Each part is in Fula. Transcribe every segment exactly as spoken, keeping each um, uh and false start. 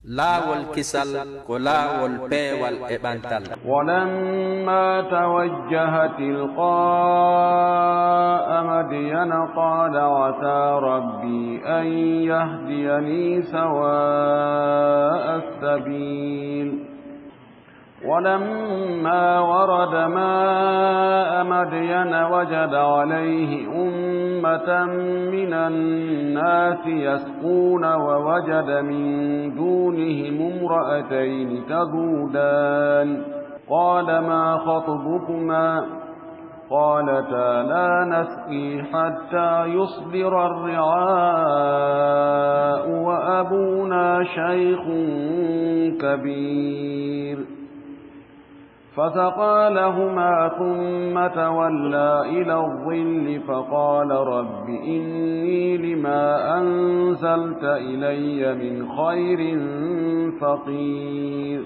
Laawol kisal ko laawol peewal e ɓantal. ولما توجه تلقاء مدين قال عسى ربي أن يهديني سواء السبيل. ولما ورد ماء مدين وجد عليه أمة من الناس يسقون ووجد من دونهم امرأتين تذودان. قال ما خطبكما؟ قالتا لا نسقي حتى يصدر الرعاء وأبونا شيخ كبير. فسقى لهما ثم تولى إلى الظل فقال رب إني لما أنزلت إلي من خير فقير.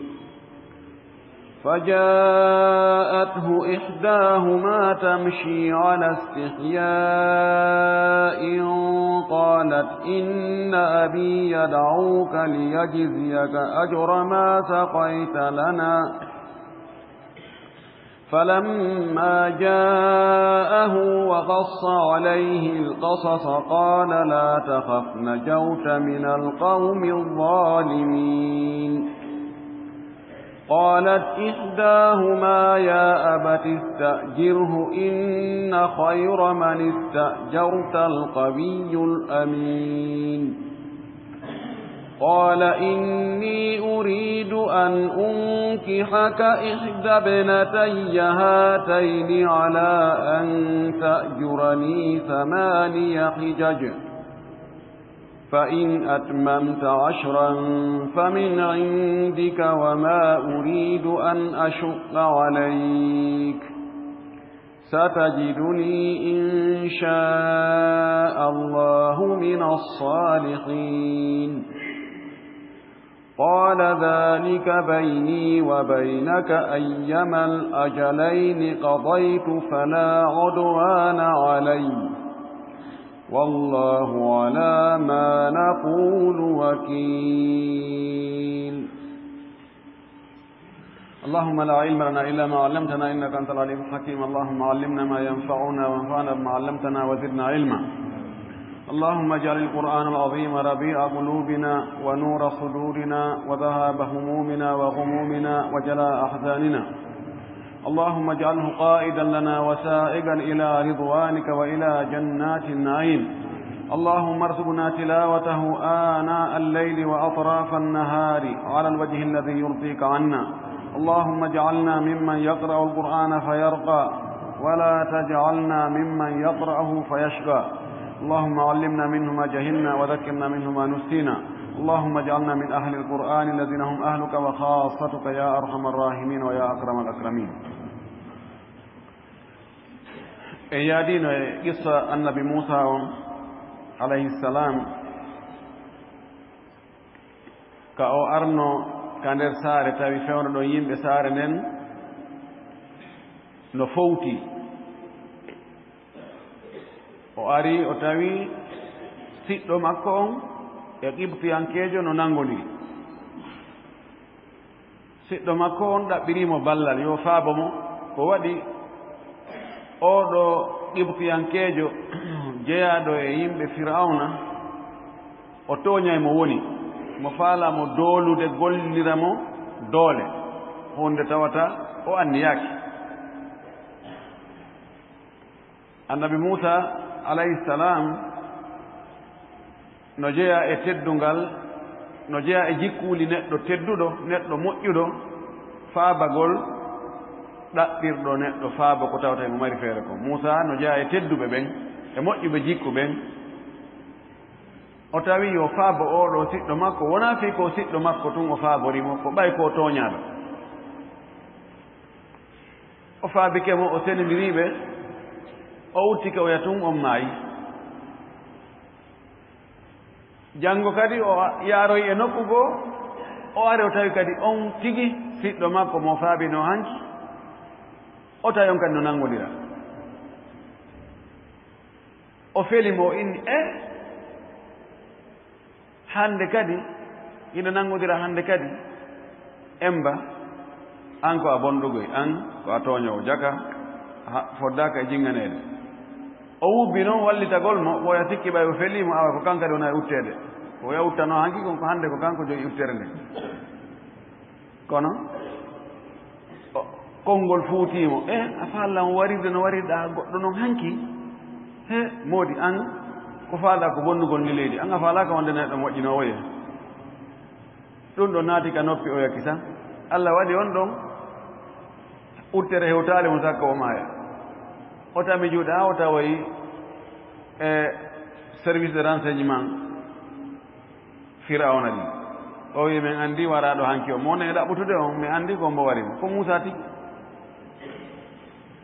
فجاءته إحداهما تمشي على استحياء قالت إن أبي يدعوك ليجزيك أجر ما سقيت لنا. فلما جاءه وقص عليه القصص قال لا تخف نجوت من القوم الظالمين. قالت إحداهما يا أبت استأجره إن خير من استأجرت القوي الأمين. قال إني أريد أن أنكحك إحدى ابنتي هاتين على أن تأجرني ثماني حجج فإن أتممت عشرا فمن عندك وما أريد أن أشق عليك ستجدني إن شاء الله من الصالحين. قال ذلك بيني وبينك أيما الأجلين قضيت فلا عدوان علي والله على ما نقول وكيل. اللهم لا علم لنا إلا ما علمتنا إنك أنت العليم الحكيم. اللهم علمنا ما ينفعنا وانفعنا بما علمتنا وزدنا علما. اللهم اجعل القرآن العظيم ربيع قلوبنا ونور صدورنا وذهاب همومنا وغمومنا وجلاء أحزاننا. اللهم اجعله قائدا لنا وسائقا إلى رضوانك وإلى جنات النعيم. اللهم ارزقنا تلاوته آناء الليل وأطراف النهار على الوجه الذي يرضيك عنا. اللهم اجعلنا ممن يقرأ القرآن فيرقى ولا تجعلنا ممن يقرأه فيشقى. اللهم علمنا منه ما جهلنا وذكرنا منه ما نسينا. اللهم اجعلنا من أهل القرآن الذين هم أهلك وخاصتك يا أرحم الراحمين ويا أكرم الأكرمين. En yaadiino e qissa annabi Muusaa on, alayhi salam, ka o arno ka nder saare, tawi fewndo ɗon yimɓe saare nden no fowti. O ari, o tawi siɗɗo makko on e Qibtiyankeejo no nanngondiri. Siɗɗo makko on ɗaɓɓirii mo ballal, yo faabo mo. Ko waɗi, oo ɗoo Qibtiyankeejo jeyaaɗo e yimɓe Firawna, o tooñay mo woni, mo faalaa mo doolude, gollira mo doole, huunde tawata o anniyaaki. Annabi Muusaa, alayhi salam, no jeyaa e teddungal, no jeyaa e jikkuuli neɗɗo tedduɗo, neɗɗo moƴƴuɗo, faabagol ɗaɓɓirɗo neɗɗo faabo ko tawata emo mari feere kon. Muusaa no jeyaa e tedduɓe ɓen, e moƴƴuɓe jikku ɓen. O tawi yo faabo oo ɗoo siɗɗo makko, wonaa fii ko siɗɗo makko tun o faabori mo, ko ɓay ko o tooñaaɗo. O faabike mo, o senindiri ɓe, o uttike oya tun, on maayi. Janngo kadi o yaaroyi e nokku goo, o ari o tawi kadi on tigi siɗɗo makko mo faabinoo hanki, o tawi on kadi no nanngondira. O feli mo, o inni, e hannde kadi Hino nanngodira hannde kadi. Emba, an ko a bonɗo goy, an ko a tooñoowo, jaka, ha, foddaaka e jinganeede. O wubbi noon wallitagol mo, ɓooya sikki ɓay o felii mo, awa ko kan kadi wona e utteede. Ko o ya uttanoo hanki kon, ko hannde ko kanko jogi uttere nden. Kono, o, konngol fuutii mo, "E, a faalaa mo warirde no warirɗaa goɗɗo noon hanki? He, moodi an, ko faalɗaa ko bonnugol ndi leydi, an a faalaaka wonde neɗɗo moƴƴinoowo ye?" Ɗum ɗo naati ka noppi oya kisan. Allah waɗi on ɗon uttere hewtaali mo sakko o maaya. O tami juuɗe haa o tawoyi e service de renseignement Firawna ɗi. O wi, "Min anndi waraaɗo hanki o. Mo woni e ɗaɓɓutude on, mi anndi ko mbo wari mo. Ko Muusaa tigi."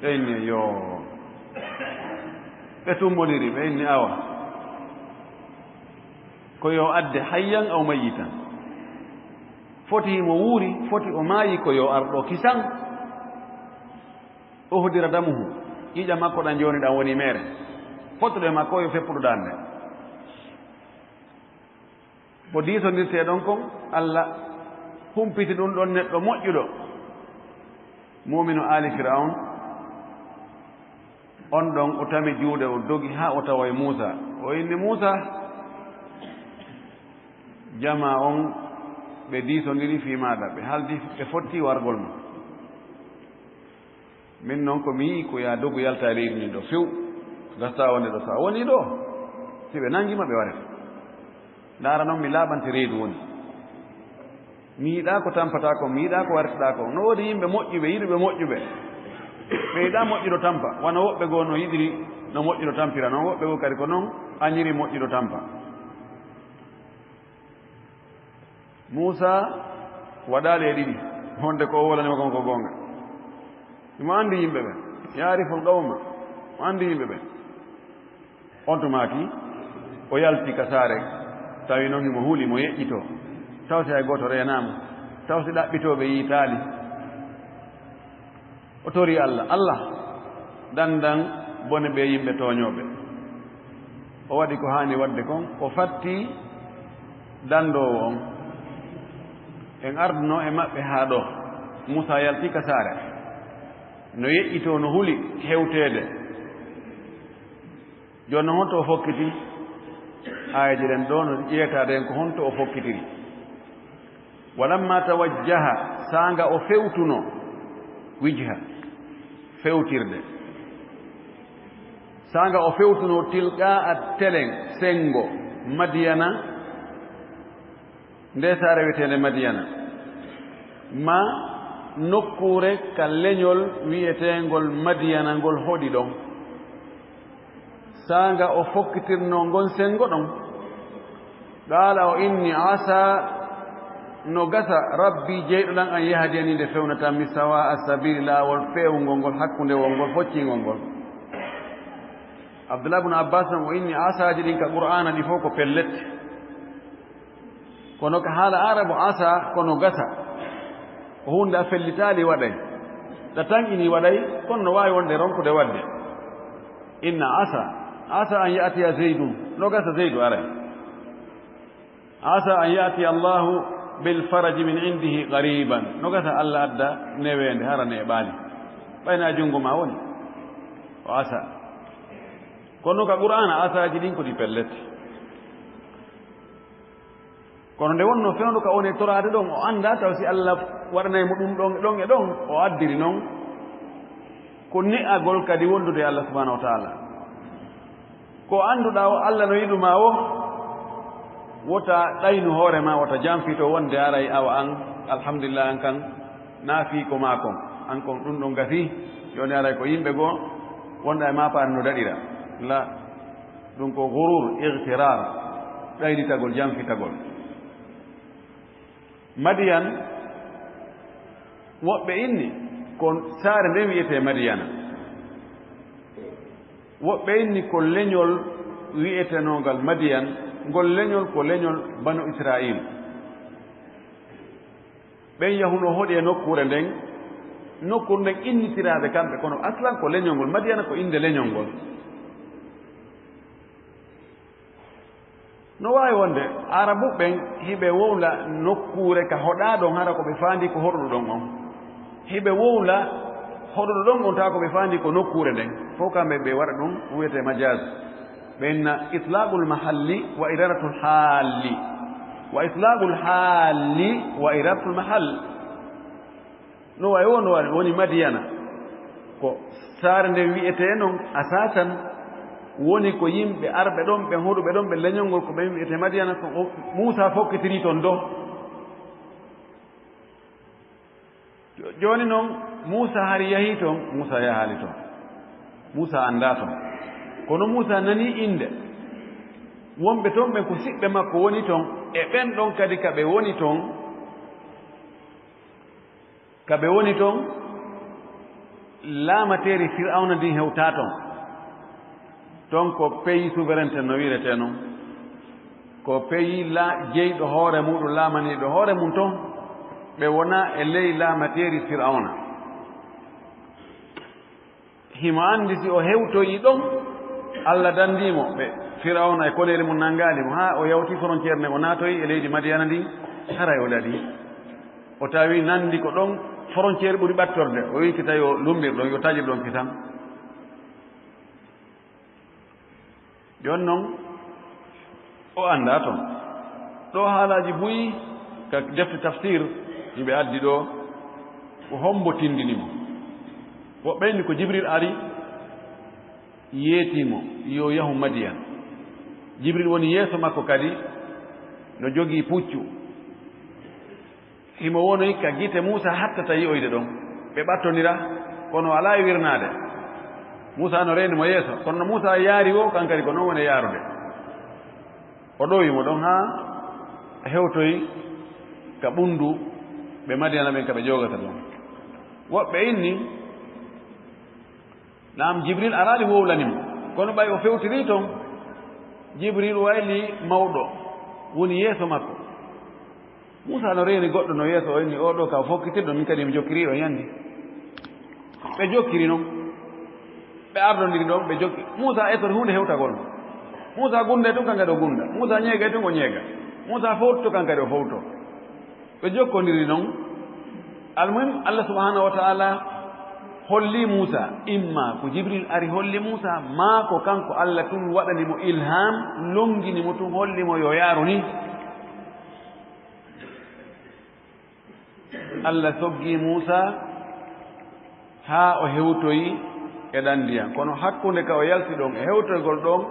Ɓe inni, "Yo." Ɓe tumbondiri, ɓe inni, "Awa. Ko yo adde hayyan aw mayyitan. Foti mo wuuri, foti o maayi ko yo arɗo kisan." Uhdira damuhu. Ƴiiƴam makko ɗan jooni ɗan woni meere. Fottuɗo e makko yo feppuɗo daande. Ko diisondirtee ɗon kon, Alla humpiti ɗum ɗon neɗɗo moƴƴuɗo, muuminu aali Firawun. On ɗon o tami juuɗe, o dogi haa o tawa e Muusaa. O inni, "Muusaa, jamaa on ɓe diisondiri fii maaɗa, ɓe haldi ɓe fotti wargol ma." Min non ko mi yi'i ko yaa dogu yalta e leydi ndin ɗo few. Gasta wonde ɗo sa woni ɗo. Si ɓe nangi ma ɓe warete. Ndaara non mi laaɓante reedu woni. Mi yiɗaa ko tampataa kon, mi yiɗaa ko wartiɗaa kon. No woodi yimɓe moƴƴuɓe, yiɗuɓe moƴƴuɓe. Ɓe yiɗaa moƴƴuɗo tampa. Wano woɓɓe goo no yiɗiri no moƴƴuɗo tampira. Non woɓɓe goo kadi ko non añiri moƴƴuɗo tampa. Muusaa waɗaali e ɗiɗi, honde ko o wolani makko ko goonga. Himo anndi yimɓe ɓen, yaariful qawma, o anndi yimɓe ɓen. On tumaaki, o yalti ka saare, tawi non himo huli, mo yeƴƴitoo. Taw si hay gooto reenaama, taw si ɗaɓɓitooɓe yiitaali. O tori Alla, "Alla, dandan bone ɓee yimɓe tooñooɓe." O waɗi ko haani waɗde kon, o fatti dandoowo on. En ardunoo e maɓɓe haa ɗoo. Muusaa yalti ka saare. No yeƴƴitoo, no huli hewteede. Jooni non honto o fokkiti? Aayeeje ɗen ɗoo no ƴeetaade en ko honto o fokkitiri. "Walamma tawajjaha", saanga o fewtuno, wijha, fewtirde. Saanga o fewtuno tilqaa telen, senngo, Madiyana, nde saare wiyeteende Madiyana, ma nokkuure ka leñol wiyeteengol Madiyana ngol hoɗi ɗon. Saanga o fokkitirnoo ngon senngo ɗon, qaala, o inni, "Asaa, no gasa, Rabbi, jeyɗo lan, an yahdiyani, nde fewnata mi sawaa sabiili, laawol peewngol ngol, hakkunde wongol, focciingol ngol." Abdullah ibn Abbas non o inni, "Asaaji ɗin ka Qur'aana ɗi fow ko pellet." Kono ka haala Arabu, asa kono gasa. Ko huunde a fellitaali waɗay. Ɗa tan ini waɗay, kono no waawi wonde ronkude waɗde. Inna asa, asa an ya'tiya Zaydun, no gasa Zaydu aray. Asa an ya'tiya Allahu bil faraji min indihi qariban, no gasa Allah adda neweende hara neeɓaali. Ɓayna junngo ma woni. O asa. Kono ka Qur'aana asaaji ɗin ko ɗi pellet. Kono nde wonno fewndo ka woni e toraade ɗon, o anndaa taw si Allah waɗanay mo ɗum ɗon, ɗon e ɗon, o addiri non ko ne'agol kadi wondude e Allah subhanahu wa ta'ala. Ko annduɗaa o Allah no yiɗu ma o, wota ɗaynu hoore ma, wota janfito wonde aray awa an, alhamdulillah, an kan, na fii ko maa kon, an kon ɗum ɗon gasii, jooni aray ko yimɓe goo wonɗa e maa paani no daɗira. La, ɗum ko gurur, igtirar, ɗaynitagol, janfitagol. Madiyan, woɓɓe inni ko saare nden wi'etee Madiyana. Woɓɓe inni ko leñol wi'etenoogal Madiyan, ngol leñol ko leñol Banu Isra'iil. Ɓen yahuno hoɗi e nokkuure nden, nokkuure nden innitiraaɓe kamɓe, kono aslan ko leñol ngol, Madiyana ko innde leñol ngol. No waawi wonde, Arabu ɓen hiɓe wowla nokkuure ka hoɗaa ɗon, hara ko ɓe faandi ko hoɗuɗo ɗon on. Hiɓe wowla hoɗuɗo ɗon on, tawa ko ɓe faandi ko nokkuure nden. Fof kamɓe ɓe waɗa ɗum wiyetee majaaz. Ɓe inna itlaqul mahalli wa iradatul haalli. Wa itlaqul haalli wa iradatul mahall. No wayi o, no wayi woni Madiyana. Ko saare nden wi'etee non, asaasan woni ko yimɓe arɓe ɗon, ɓe hoɗuɓe ɗon, ɓe leñol ngol, ko ɓen wi'etee Madiyana, ko o, Muusaa fokkitiri ton do. Jo-, jooni non, Muusaa hari yahii ton, Muusaa yahaali ton. Muusaa anndaa ton. Kono Muusaa nanii innde. Wonɓe ton ɓen ko siɓɓe makko woni ton, e ɓen ɗon kadi ka ɓe woni ton, ka ɓe woni ton, laamateeri Firawna ndin hewtaa ton. Ton ko pays souveraineté no wi'retee non. Ko pays la-, jeyɗo hoore muɗum, laamaniiɗo hoore mum ton. Ɓe wonaa e ley laamateeri Firawna. Himo anndi si o hewtoyii ɗon, Alla danndii mo, ɓe Firawna e koneeli mum nanngaali mo, haa o yawti frontière nden, o naatoyi e leydi Madiyana ndin, haray o daɗii. O tawi nanndi ko ɗon frontière ɓuri ɓattorde, o wi'i kitaw yo lumbir ɗon, yo taƴir ɗon kisan. Jooni non, o anndaa ton. Ɗo haalaaji buy ka defte tafsir hiɓe addi ɗo, ko hombo tindini mo. Woɓɓe inni ko Jibril ari, yeeti mo, yo yahu Madiyan. Jibril woni yeeso makko kadi, no jogii puccu. Himo wonoyi ka gite Muusaa hattata yi'oyde ɗon. Ɓe ɓattondiraa, kono alaa e wirnaade. Muusaa no reeni mo yeeso, kono no Muusaa yaari woo, kan kadi ko non woni e yaarude. O ɗowi mo ɗon haa hewtoyi ka ɓunndu ɓe Madiyana ɓen ka ɓe joogata ɗon. Woɓɓe inni, naam, Jibril araali wowlani mo, kono ɓay o fewtirii ton, Jibril wayli mawɗo, woni yeeso makko. Muusaa no reeni goɗɗo no yeeso, o inni, "Oo ɗoo ka fokkitirɗo, min kadi mi jokkirii on yandi." Ɓe jokkiri non. Ɓe ardondiri ɗon, ɓe jokki. Muusaa etori huunde hewtagol mo. Muusaa gunda e tun, kan kadi o gunda. Muusaa ñeega e tun, o ñeega. Muusaa fowto, kan kadi o fowto. Ɓe jokkondiri non. Almuhim, Allah subhanahu wa ta'ala holli Muusaa, imma ko Jibril ari holli Muusaa, maa ko kanko Allah tun waɗani mo ilham, longini mo tun, holli mo yo yaaru ni. Allah soggi Muusaa haa o hewtoyi e ɗan ndiyan. Kono hakkunde ka o yalti ɗon e hewtoygol ɗon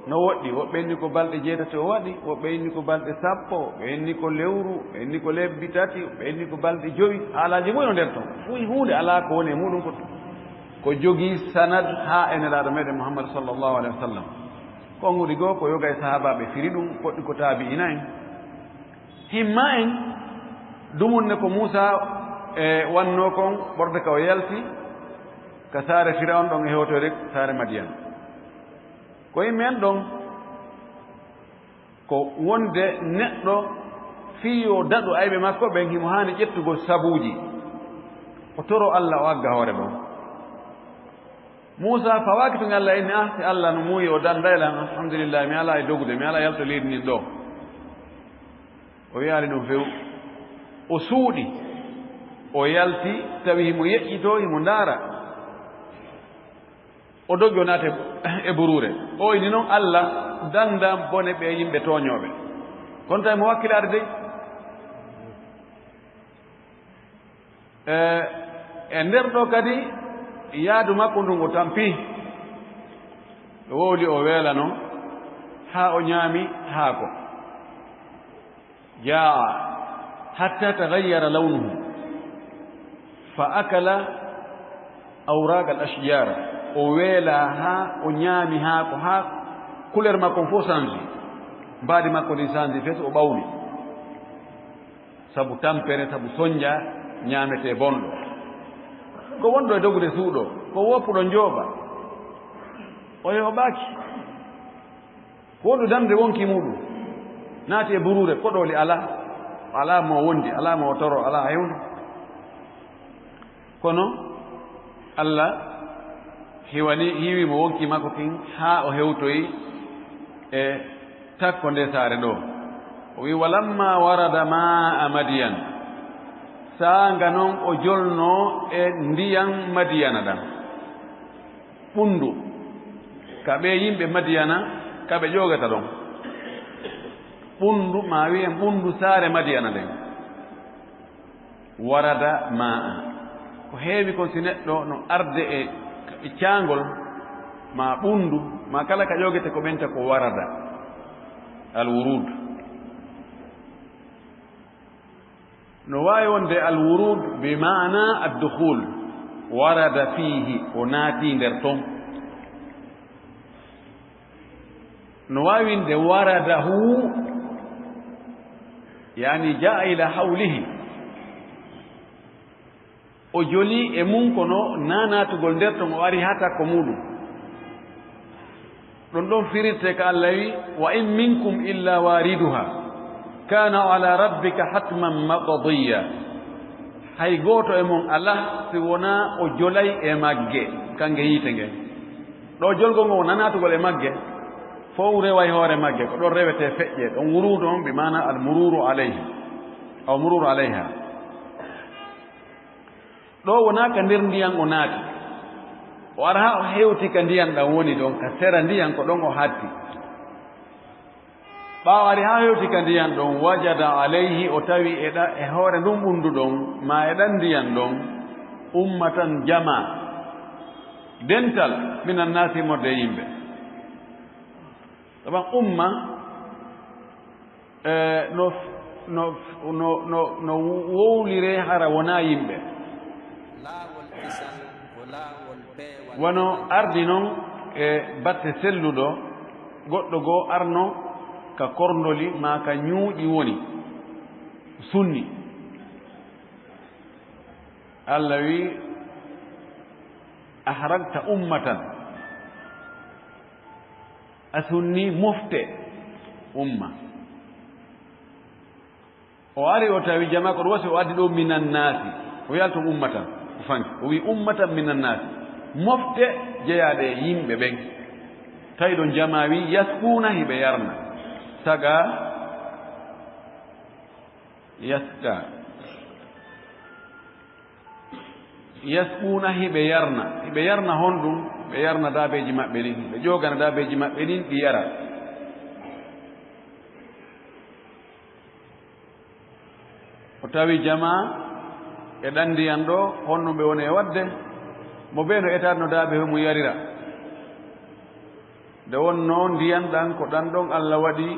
no woɗɗi. Woɓɓe inni ko balɗe jeetati o waɗi, woɓɓe inni ko balɗe sappo, woɓɓe inni ko lewru, woɓɓe inni ko lebbi tati, woɓɓe inni ko balɗe jowi. Haalaaji buy no nder ton. Fuy huunde alaa ko woni e muɗum ko, ko jogii sanad haa e Nelaaɗo meɗen Muhammad sallallahu alaihi wasallam. Konguɗi goo ko yoga e sahaabaaɓe firi ɗum, goɗɗi ko taabi'ina en. Himma en, dumunne ko Muusaa, e, wannoo kon, ɓorde ka o yalti ka saare Firawna ɗon e hewtoyde saare Madiyan. Ko himma en ɗon, ko wonde neɗɗo fii yo daɗu ayɓe makko ɓen, himo haani ƴettugol sabuuji. O toroo Alla, o agga hoore ɗon. Muusaa fawaaki tun Alla, inni, "Ah, si Alla no muuyi o danday lan, alhamdulillah, mi alaa e dogude, mi alaa e yalto leydi ndin ɗoo." O wi'aali ɗum few. O suuɗi, o yalti, tawi himo yeƴƴitoo, himo ndaara. O dogi, o naati e buruure. O inni non, "Alla, dandan bone ɓe yimɓe tooñooɓe." Kono tawi mo wakkilaade dey. E, e nder ɗoo kadi, yaadu makko ndun o tampi. O wowli, o weelano, haa o ñaami haako. Jaa'a hatta taghayyara lawnuhu, fa akala awraq al-ashjar. O weela haa o ñaami haako, haa couleur makko on fof change. Mbaadi makko ndin change, fes o ɓawli. Sabu tampere, sabu sonja ñaametee bonɗo. Ko wonɗo e dogude suuɗoo, ko woppuɗo njooɓa. O heɓaaki. Ko wonɗo damde wonki muɗum. Naati e buruure, koɗooli alaa. Alaa mo wondi, alaa mo toro, alaa hay huunde. Kono Alla hiwani, hiwi mo wonki makko kin haa o hewtoyi e Takko nde saare ɗo. O wi, "Walamma warada maa Madiyan." Saanga non o jolno e ndiyan Madiyana ɗan. Ɓundu. Ka ɓe yimɓe Madiyana, ka ɓe ƴoogata ɗon. Ɓundu, ma wi'en ɓundu saare Madiyana ɗen. Warada maa. Ko heewi kon si neɗɗo no arde e, e caangol, ma ɓundu, ma kala ka ƴoogete ko ɓenta ko warada. Al wurud. No waawi wonde al wurud bi maana ad dukhul. Warada fiihi, o naati nder ton. No waawi wonde waradahu, yani jaa ila hawlihi. O joli e mun kono na naatugol nder ton o ari haa takko muɗum. Ɗon ɗon firirte ka Allah wi, "Wa in minkum illa wariduha, kana ala rabbika hatman maqdiya." Hay gooto e mon alaa si wonaa o jolay e magge, kange yiite nge. Ɗo jolgol ngol wona naatugol e magge, fow reway hoore magge, ko ɗon rewetee feƴƴee, ɗon wuruudu on bi maana al mururu alayhi, aw mururu alayha. Ɗo wonaa ka nder ndiyan o naati, o ara haa o hewti ka ndiyan ɗan woni ɗon, ka sera ndiyan ko ɗon o hatti. Ɓaawo ari haa hewti ka ndiyan ɗon, wajada alayhi, o tawi e ɗa-, e hoore ndun ɓundu ɗon, ma e ɗan ndiyan ɗon, ummatan jama, dental, minan naasi morde yimɓe. Ɗo ɓan umma, eh, no, no, no, no, no wowlire hara wonaa yimɓe. Laawol kisal ko laawol peewal. Wano ardi non e batte selluɗo, goɗɗo goo arno ka korndoli maa ka ñuuƴi woni sunni. Allah wi, "Ahraqta ummatan." A sunni mofte umma. O ari o tawi jama ko ɗum wasi o addi ɗo minan naasi. O yalti ummatan, o fanki. O wi ummatan minan naasi. Mofte jeyaaɗe e yimɓe ɓen. Tawi ɗon jama wi yaskuuna hiɓe yarna. Saga yaska. Yaskuuna hiɓe yarna. Hiɓe yarna honɗum? Ɓe yarna daabeeji maɓɓe ɗin. Ɓe ƴoogana daabeeji maɓɓe ɗin, ɗi yara. O tawi jamaa e ɗan ndiyan ɗo, honno ɓe woni e waɗde? Mo bee no etaade no daabe hoy mum yarira. Nde wonnoo ndiyan ɗan ko ɗan ɗon Alla waɗi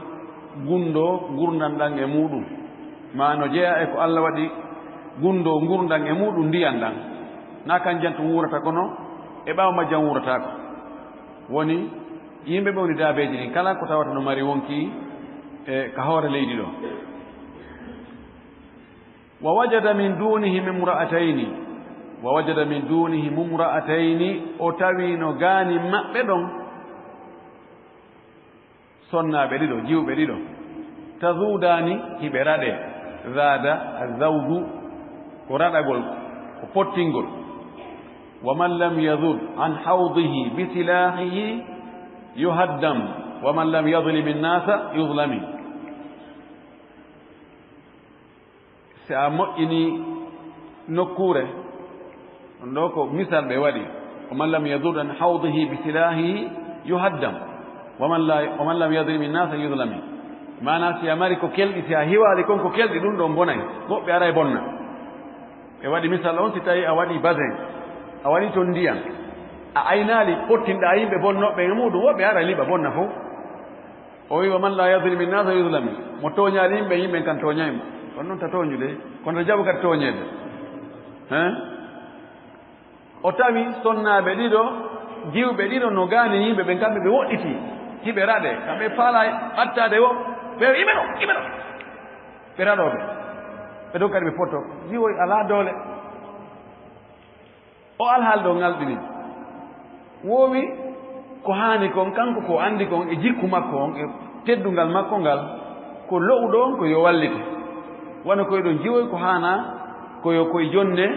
gunndoo ngurndan ɗan e muuɗum, maa no jeyaa e ko Alla waɗi gunndoo ngurndan e muuɗum ndiyan ɗan. Naa kanjan tun wuurata, kono e ɓaawo majjan wuurataako. Woni yimɓe ɓe woni daabeeji ɗin kala ko tawata no mari wonki e ka hoore leydi ɗo. Wa wajada min duunihim imra'atayni. Wa wajada min duunihim imra'atayni, o tawi no gaani maɓɓe ɗon sonnaaɓe ɗiɗo, jiwɓe ɗiɗo. Tazuudaani, hiɓe raɗee. Zaada, azawdu, ko raɗagol, ko pottingol. Wa man lam yazud an hawdihi bi silaahihi yuhaddam, wa man lam yadlim innaasa yudlami. Si a moƴƴini nokkuure, ɗon ɗo ko misal ɓe waɗi, "Wa man lam yazud an hawdihi bi silaahihi yuhaddam, wa man la, wa man lam yadlim innaasa yudlami." Maanaa, si a mari ko kelɗi, si a hiwaali kon ko kelɗi, ɗum ɗon bonay, woɓɓe aray bonna. Ɓe waɗi misal on, si tawi a waɗi basin, a waɗi ton ndiyan, a aynaali, pottinɗaa yimɓe bonnooɓe e muuɗum, woɓɓe ara liɓa bonna fow. O wi, "Wa man la yadlim innaasa yudlami." Mo tooñaali yimɓe, yimɓe kan tooñay mo. On non ta tooñude, kono ta jaɓu kadi tooñeede. Hein? O tawi sonnaaɓe ɗiɗo, jiwɓe ɗiɗo no gaani yimɓe ɓen, kamɓe ɓe woɗɗiti, hiɓe raɗe, kamɓe faala ɓattaade wo, ɓe wi, "Imeno, imeno." Ɓe raɗooɓe. Ɓe ɗon kadi ɓe poto. Jiwoy alaa doole. O alhaali ɗo ngalɗini. Woowi ko haani kon, kanko ko anndi kon e jikku makko on, e teddungal makko ngal, ko lo'uɗo on ko yo wallite. Wano ko eɗon jiwoy ko haana, ko yo koye jonne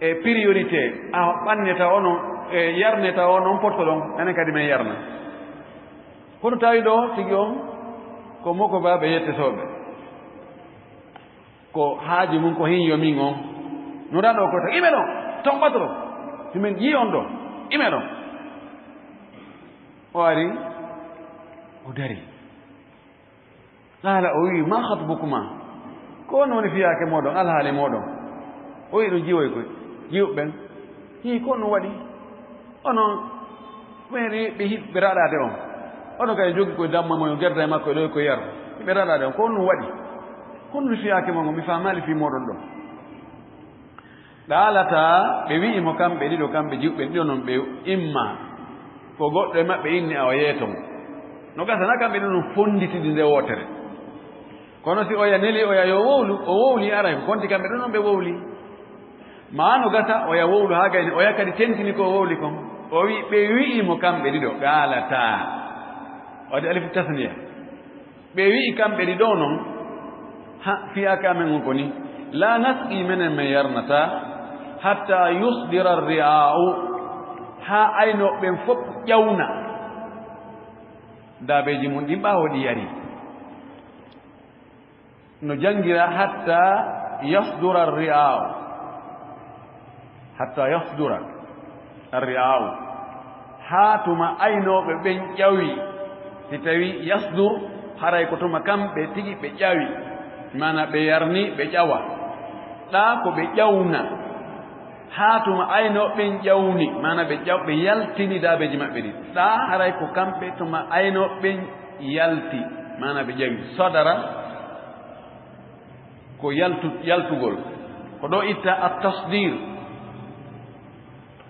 e priorité, a ɓanneta onon, e yarneta onon pottoɗon, enen kadi men yarna. Kono tawi ɗo tigi on ko moko baaɓe yettetooɓe. Ko haaji mum ko hin yo min on. No ɗan ɗo ko to ime ɗon, ton ɓatoro. Himin yi on ɗo, ime ɗon. O ari, o dari. Qaala, o wi'i, "Ma khatbukuma?" Ko on woni fiyaake mooɗon, alhaali mooɗon? O wi'i ɗum jiwoy koy, jiwɓe ɓen. Hii, ko on ɗum waɗi? Onon, ɓe, ɓe, ɓe raɗaade on. Onon kay jogi koye damma mo, yo gerda e makko e ɗo e koye yaro. Ɓe raɗaade on, ko on ɗum waɗi? Ko on woni fiyaake mon, mi faamaali fii mooɗon ɗo. Qaalata, ɓe wi'i mo kamɓe ɗiɗo, kamɓe jiwɓe ɗiɗo non, ɓe imma ko goɗɗo e maɓɓe inni a o yeeto mo. No gasa na kamɓe ɗiɗo non fonnditidi nde wootere. Kono si oya neli oya yo wowlu, o wowli aray, ko konti kamɓe ɗiɗo non ɓe wowli. Maa no gasa oya wowlu haa gayni, oya kadi tentini ko o wowli kon. O wi'i, ɓe wi'i mo kamɓe ɗiɗo, qaalata. Waɗi alifu tasniya. Ɓe wi'i kamɓe ɗiɗo non, ha, fiyaake amen on ko ni, "La nasqi, menen men yarnata, hatta yusdira ri'a'u, haa aynooɓe ɓen fof ƴawna daabeeji mum ɗin ɓaawo ɗi yari." No janngira, "Hatta yasdura ri'a'u." Hatta yasdura ar-ri'a'u. Haa tuma aynooɓe ɓen ƴawi. Si tawi yasdur, haray ko tuma kamɓe tigi ɓe ƴawi. Maana ɓe yarni, ɓe ƴawa. Ɗaa ko ɓe ƴawna. Haa tuma aynooɓe ɓen ƴawni. Maana ɓe ƴaw-, ɓe yaltini daabeeji maɓɓe ɗin. Ɗaa haray ko kamɓe tuma aynooɓe ɓen yalti. Maana ɓe ƴawi. Sadara ko yaltu-, yaltugol. Ko ɗo itta at-tasdir.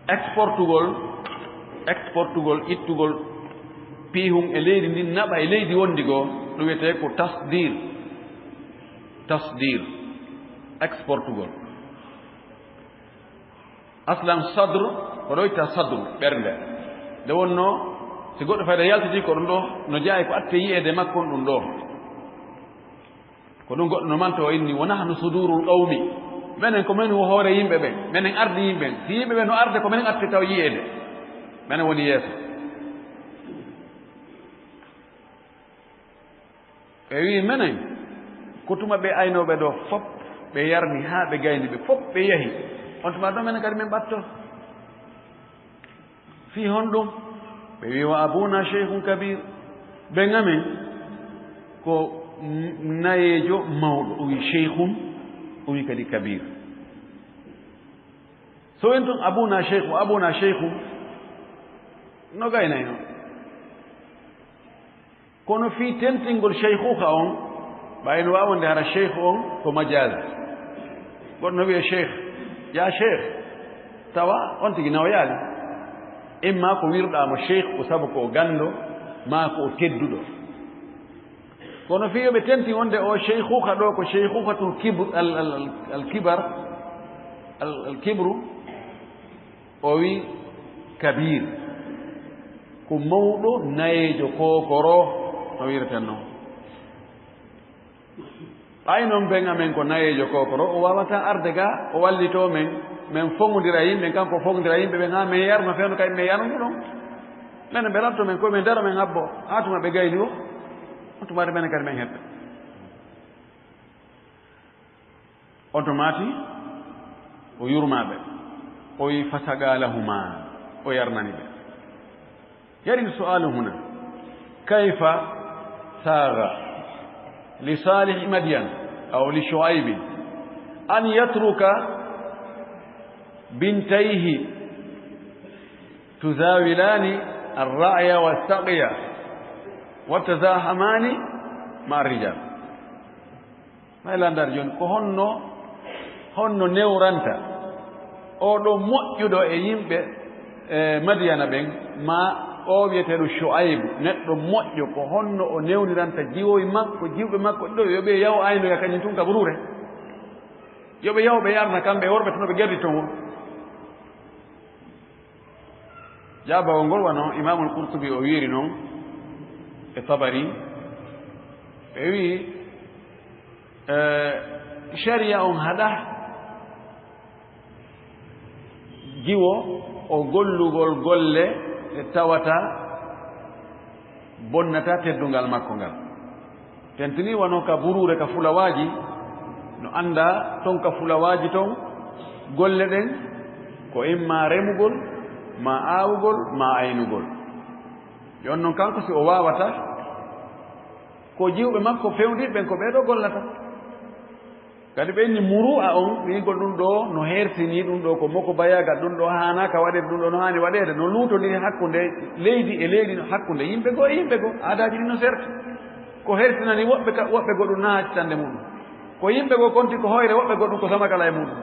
Exportugol, exportugol, ittugol piihun e leydi ndin, naɓa e leydi wondi goo, ɗum wiyetee ko tasdir. Tasdir, exportugol. Aslan sadr, ko ɗo itta sadru, ɓernde. Nde wonnoo, si goɗɗo fayda yaltitii ko ɗum ɗo, no jeyaa ko attee yi'eede makko on ɗum ɗo. Ko ɗum goɗɗo no manto o inni, "Wa nahnu sudurul qawmi." Menen ko men wo hoore yimɓe ɓen. Menen ardi yimɓe ɓen. Si yimɓe ɓen no arde, ko menen atti taw yi'eede. Menen woni yeeso. Ɓe wi'i, "Menen, ko tuma ɓe aynooɓe ɗo fop, ɓe yarni haa ɓe gayni ɓe fop, ɓe yahi. On tuma ɗo menen kadi men ɓatto." Fii honɗum? Ɓe wi'i, "Wa abuna shaykhun kabir." Ɓen amen ko n-, nayeejo mawɗo. O wi'i shaykhun, o wi'i kadi kabir. So en tun abuna shaykhu, abuna shaykhu, no gaynayno. Kono fii tentingol shaykhuka on, ɓay no waawande hara shaykhu on ko majaaz. Goɗɗo no wi'a shaykh, "Yaa shaykh," tawa on tigi nawoyaali. Imma ko wirɗaa mo shaykh ko sabu ko o ganndo, maa ko o tedduɗo. Kono fii yo ɓe tenti wonde o shaykhuka ɗo ko shaykhukatul kibr-, al, al, al, al kibar, al, al kibru, O wi kabir, ko mawɗo nayeejo kookoro, no wi'irten noon. Ɓay noon ben amen ko nayeejo kookoro, o waawataa arde ga, o wallitoo men, men foŋondira yimɓe, kanko o foŋondira yimɓe ɓen, haa men yarno fewndo kay men yarnude ɗon. Menen ɓe latto men, ko men daro men habbo, haa tuma ɓe gayni o, on tumaade menen kadi men heɓɓe. On to maati, o yurmaa ɓe. O wi, "Fasaqaa lahumaa," o yarnani ɓe. Yari su'aalu huna, kayfa saaga li Saalihi Madyan aw li Shu'aybin an yatruka bintayhi tuzaawilaani ar-ra'ya was-saqya wa tazaahamaani ma'a ar-rijaal? May lanndar jooni, ko honno, honno newranta oo ɗoo moƴƴuɗo e yimɓe, e Madiyana ɓen, maa oo wiyeteeɗo Shu'aybu, neɗɗo moƴƴo, ko honno o newniranta jiwoy makko, jiwɓe makko ɗiɗo, yo ɓe yaw aynoya kañum tun ka buruure? Yo ɓe yaw ɓe yarna kamɓe e worɓe tun, no ɓe gerdi ton won. Jaabawol ngol wano Imaamul Qurtubi o wiiri non e Tabari, ɓe wi'i, eh, sharia on haɗa jiwo o gollugol golle ɗe tawata bonnata teddungal makko ngal. Tentini wano ka buruure ka fulawaaji, no annda ton ka fulawaaji ton, golle ɗen ko imma remugol, ma aawugol, ma aynugol. Yo on non kanko si o waawata, ko jiwɓe makko fewndiiɓe ɓen ko ɓee ɗoo gollata. Kadi ɓe inni muru'a on, wi'gol ɗum ɗoo no hersinii, ɗum ɗoo ko moko bayaagal, ɗum ɗoo haanaaka waɗeede, ɗum ɗoo no haani waɗeede, no luutondiri hakkunde leydi e leydi, hakkunde yimɓe goo e yimɓe goo, aadaaji ɗin no serti. Ko hersinani woɓɓe ka, woɓɓe goo ɗum na haccitande muɗum. Ko yimɓe goo konti ko hoyre, woɓɓe goo ɗum ko samakala e muɗum.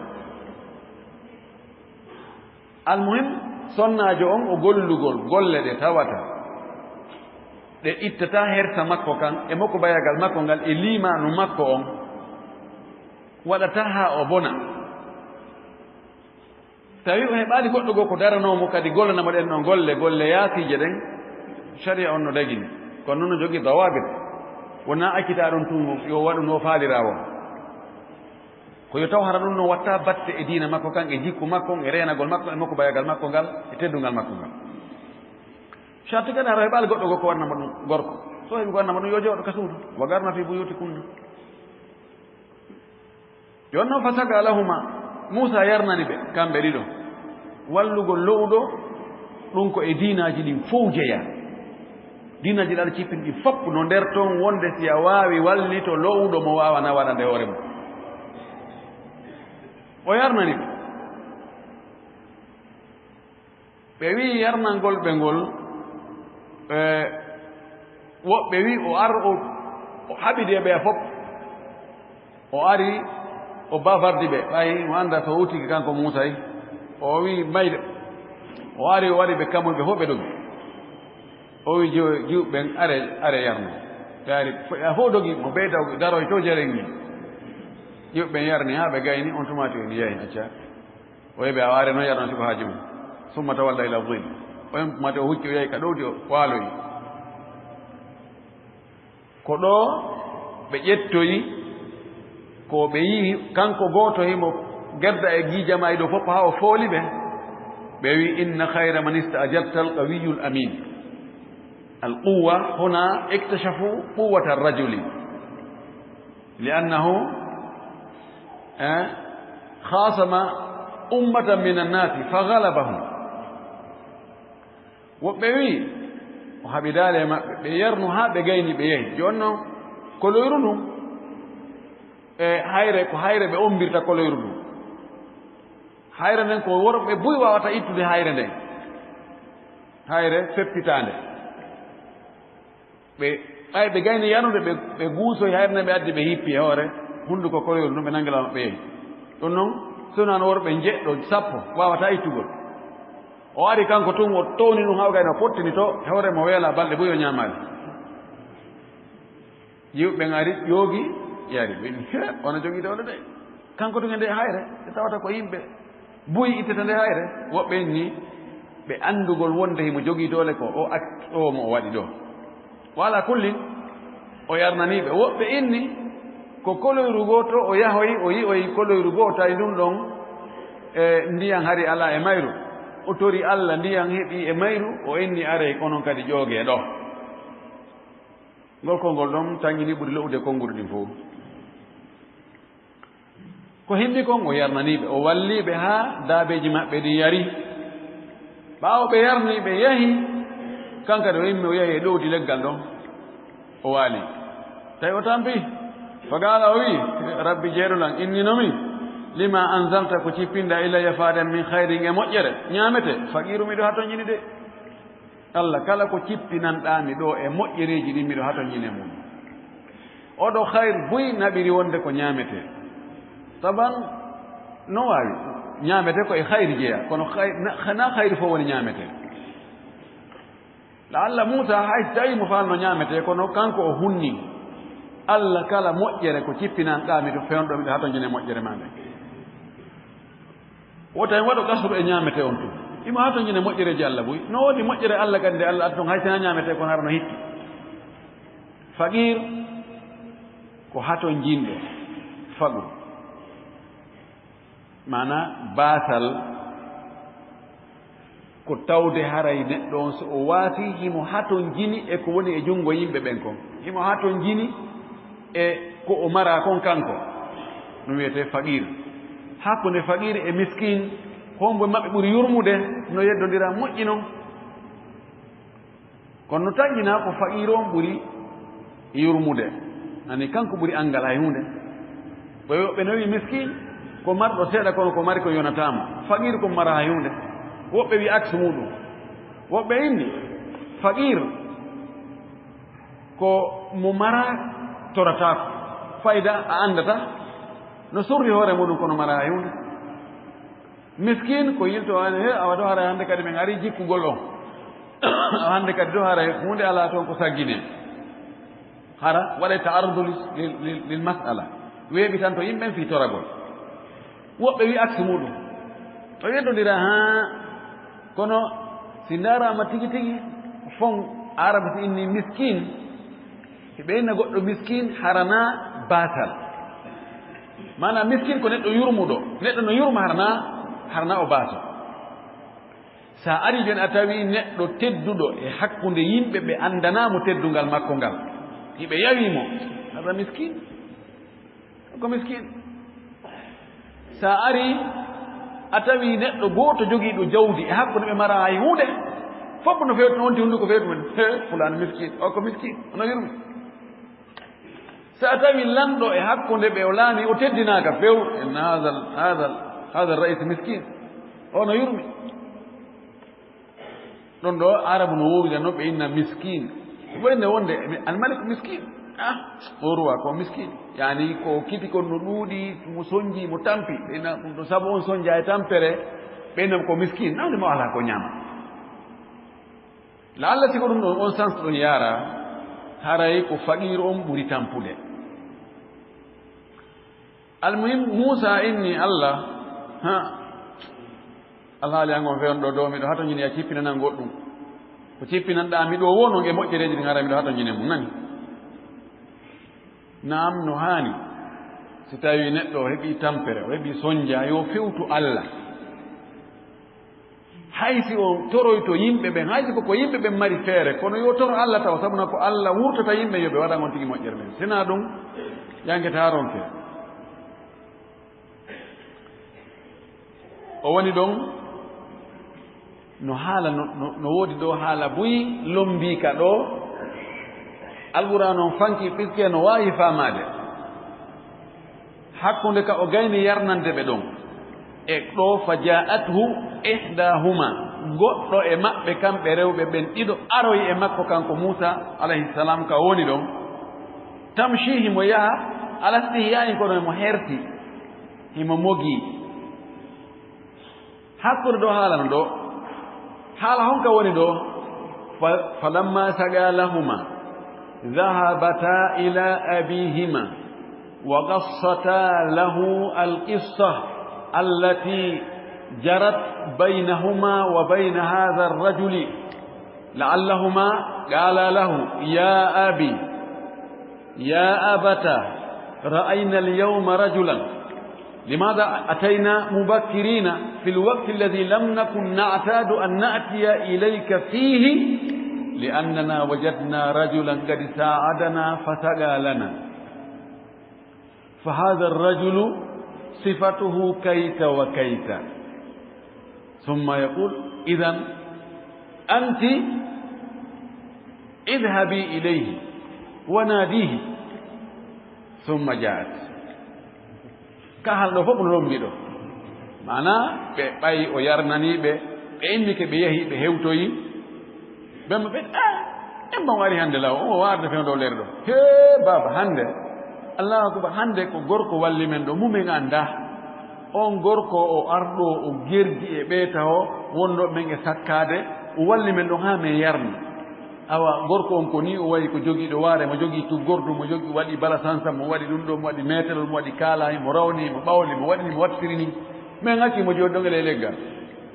Almuhim, sonnaajo on o gollugol golle ɗe tawata ɗe ittata hersa makko kan, e moko bayagal makko ngal, e liimaanu makko on, waɗata haa o bona. Tawi o heɓaali goɗɗo goo ko daranoo mo kadi gollanamo ɗen ɗon golle, golle yaasiije ɗen, sharia on no dagini. Kono noon no jogii dawaabit. Wonaa accita ɗum tun yo waɗu no faaliraa woo. Ko yo taw hara ɗum no watta batte e diina makko kan, e jikku makko on, e reenagol makko, e moko bayagal makko ngal, e teddungal makko ngal. Sharti kadi hara heɓaali goɗɗo goo ko waɗanamo ɗum gorko. So heɓi ko waɗanamo ɗum yo jooɗo ka suudu. Wa qarna fi buyutikunna. Jooni noon, fa saka lahuma, Muusaa yarnani ɓe, kamɓe ɗiɗo, wallugol lo'uɗo, ɗum ko e diinaaji ɗin fow jeyaa. Diinaaji ɗi Alla cippini ɗin fof no nder toon wonde si a waawi wallito lo'uɗo mo waawanaa waɗande hoore mum. O yarnani ɓe. Ɓe wi'i yarnangol ɓe ngol, e, woɓɓe wi'i o ar o, o haɓidi e ɓe fof. O ari, o bafardi ɓe, ɓay mo annda so wutiki kanko Muusay. O wi'i mayde. O ari, o waɗi ɓe kammuy ɓe fof ɓe dogi. O wi'i jiw-, jiwɓe ɓen, "Are, are yarno." Ɓe ari, fo-, a fof dogi, mo ɓeyda o daroy to jeren ni. Jiwɓe ɓen yarni haa ɓe gayni, on tumaati o ni yahi, acca. O heɓi a waare noon yaɗano sibu haaju mum. Summa tawalla ila dhil. O yom-, mate o hucci o yahi ka ɗowdi o waaloyi. Ko ɗoo ɓe ƴettoyi ko ɓe yi'i kanko gooto himo gerda e giijamaaji ɗo fof haa o fooli ɓe. Ɓe wi'i, "Inna khayra man ista'jarta al-qawiyyul amin." Al-quwwa huna iktashafu quwwata ar-rajuli. Li'annahu, eh, khasama ummatan min an-nasi fa ghalabahum. Woɓɓe wi'i, o haɓidaali e maɓɓe, ɓe yarnu haa ɓe gayni ɓe yahi. Jooni noon, koloyru ndun, e hayre, ko hayre ɓe ommbirta koloyru ndun. Hayre nden ko worɓe buy waawata ittude hayre nden. Hayre feppitaande. Ɓe, ɓay ɓe gayni yarnude, ɓe, ɓe guusoyi hayre nden, ɓe addi, ɓe hippi e hoore hunnduko koloyru ndun, ɓe nangi law maɓɓe yehi. Ɗum noon, so wonaa worɓe njeɗɗo, sappo waawataa ittugol. O ari kanko tun, o towni ɗum haa o gayni, o fottini to, e hoore mo weela balɗe buy o ñaamaali. Yiwɓe ɓen ari, ƴoogi, yari. Ɓe mbi, "He, ono jogii doole de." Kanko tun e nde hayre, ɓe tawata ko yimɓe buy ittata nde hayre. Woɓɓe inni ɓe anndugol wonde himo jogii doole ko o ac-, o mo o waɗi ɗo. Wa ala kullin, o yarnanii ɓe. Woɓɓe inni ko koloyru gooto o yahoyi, o yi'oyi koloyru gooto, tawi ndun ɗon, e, ndiyan hari alaa e mayru. O tori Alla, ndiyan heɓi e mayru, o inni, "Arey, onon kadi ƴoogee ɗo." Ngol konngol ɗon taŋŋini ɓuri lo'ude konnguɗi ɗin fow. Ko himmi kon, o yarnanii ɓe, o wallii ɓe haa daabeeji maɓɓe ɗin yari. Ɓaawo ɓe yarnii ɓe yahi, kan kadi o immi o yahi e ɗowdi leggal ɗon, o waali. Tawi o tampi, fa qaala, o wi'i, "Rabbi, Jeyɗo lan, inni no mi, lima anzalta ko cippinɗa ilayya faade am min khayrin e moƴƴere, ñaamete, faqiiru miɗo hatonjini de." Alla, kala ko cippinanɗaa mi ɗoo e moƴƴereeji ɗin, miɗo hatonjini e mum. Oɗo khayr buy naɓiri wonde ko ñaametee. Taban, no waawi, ñaametee ko e khayr jeyaa, kono khayr, na, na khayr fof woni ñaametee. La'alla Muusaa hay si tawii mo faalno ñaametee, kono kanko o hunni. Alla, kala moƴƴere ko cippinanɗaa mi to fewndo, miɗo hatonjini e moƴƴere maa nden. Wota en waɗu qasru e ñaamete on tun. Imo hatonjine moƴƴereeji Alla buy. No woodi moƴƴere Alla kadi nde Alla addi ton, hay sinaa ñaamete kon hara no hikki. Faqiir ko hatonjinɗo fagu. Maanaa baasal Ko tawde haray neɗɗo on, so o waasii, himo hatonjini e ko woni e junngo yimɓe ɓen kon. Himo hatonjini e ko o maraa kon kanko. Ɗum wiyetee faqiir. Hakkunde faqiir e miskiin, hombo e maɓɓe ɓuri yurmude? No yeddondira moƴƴi non. Kono no tanƴinaa ko faqiir on ɓuri yurmude. Ani kanko ɓuri anngal hay huunde. Ɓe, ɓe no wi'i miskiin, ko marɗo seeɗa kono ko mari ko yonataa mo. Faqiir ko mara hay huunde. Woɓɓe wi'i aksu muuɗum. Woɓɓe inni, faqiir ko mo mara torataako. Fayda a anndata. No surri hoore muuɗum kono mara hay huunde. Miskiin ko yilto, an, he, awa ɗo haray hannde kadi min ari jikkugol on. Hannde kadi ɗo haray huunde alaa toon ko sagginee. Hara waɗay ta'arrudu lil, lil, lil, lil mas'ala. Weeɓitanto yimɓe ɓen fii toragol. Woɓɓe wi aksi muuɗum. O yeddondira haa, kono si ndaaraama tigi tigi, fon Arabu si inni miskiin, hiɓe inna goɗɗo miskiin haranaa baasal. Maanaam miskiin ko neɗɗo yurmuɗo. Neɗɗo no yurma haranaa, haranaa o baaso. Sa ari jon a tawi neɗɗo tedduɗo e hakkunde yimɓe ɓe anndanaa mo teddungal makko ngal. Hiɓe yawi mo. Hada miskiin. Ko miskiin. Sa ari a tawi neɗɗo gooto jogiiɗo jawdi e hakkunde ɓe mara hay huunde. Fof no feewti, on ti hunnduko feewti mum. He, fulaan miskiin. O ko miskiin. Ono yurmi. So a tawi lanɗo e hakkunde ɓe o laami, o teddinaaka few, inna haadal, haadal, haadal ra'is miskiin. O no yurmi. Ɗon ɗo Arabu no woowira non ɓe inna miskiin. Ko ɓe inna wonde mi-, almalik miskiin. Ah, o ruwa ko miskiin. Yaani ko kiti kon no ɗuuɗi, mo sonji, mo tampi. Ɓe inna ɗum ɗo sabu on sonja e tampere, ɓe inna ko miskiin. Nawde mo alaa ko ñaama. La'alla si ko ɗum ɗon, on sens ɗon yaara, haray ko faqiir on ɓuri tampude. Almuhim, Muusa inni Allah, ha, alhaali an on fewndo ɗo, miɗo hatonjini a cippinanan goɗɗum. Ko cippinanɗaa mi ɗo wonoo e moƴƴereeji ɗin, haray miɗo hatonjine mum, nani? Naam, no haani. Si tawi neɗɗo o heɓi tampere, o heɓi sonja, yo fewtu Allah. Hay si o toroyto yimɓe ɓen, hay si ko, ko yimɓe ɓen mari feere, kono yo toro Allah taw, sabuna ko Allah wurtata yimɓe yo ɓe waɗan on tigi moƴƴere ɓen. Sinaa ɗum, yangeta ronke. O woni ɗon, no haala, no, no, no woodi ɗo haala buy lombiika ɗo, Alquraan on fanki, puisque no waawi faamaade. Hakkunde ka o gayni yarnande ɓe ɗon. E ɗo, "Fa ja'athu ihdahuma", goɗɗo e maɓɓe kamɓe rewɓe ɓen ɗiɗo aroyi e makko kanko Muusa alayhi salam ka woni ɗon. "Tamshi", himo yaha, "ala istihya'in", kono himo herti, himo mogi. Hakkunde ɗo haala no ɗo. Haala honka woni ɗo? Fa-, "Falamma saga lahuma, dhahabata ila abihima, wa qassata lahu al-qissa allati jarat baynahuma wa bayna hadha ar-rajuli, la'allahuma qala lahu, ya abi, ya abata, ra'ayna al-yawma rajulan." لماذا أتينا مبكرين في الوقت الذي لم نكن نعتاد أن نأتي إليك فيه؟ لأننا وجدنا رجلا قد ساعدنا فسقى لنا. فهذا الرجل صفته كيت وكيت. ثم يقول: إذن أنت اذهبي إليه وناديه. ثم جاءت. Ka haalɗo fof no lombi ɗo. Maanaa, ɓe ɓay o yarnanii ɓe, ɓe innike, ɓe yahi, ɓe hewtoyi. Ɓe mbo ɓe, "Ah, en mbo o ari hannde law, o waarde fewndo o leer ɗo." "Hee, baaba, hannde, Allahu akbar, hannde ko gorko walli men ɗo, mo men anndaa. On gorko o arɗo, o gerdi e ɓee taho, wonno men e sakkaade, o walli men ɗon haa men yarni." Awa, gorko on ko nii o wayi, ko jogiiɗo waare, mo jogii tuggordu, mo jogii, waɗi bala sansa, mo waɗi ɗum ɗo, mo waɗi meetelol, mo waɗi kaalahi, mo rawni, mo ɓawli, mo waɗi ni, mo wattiri ni. Men acci mo jooni ɗon e ley leggal.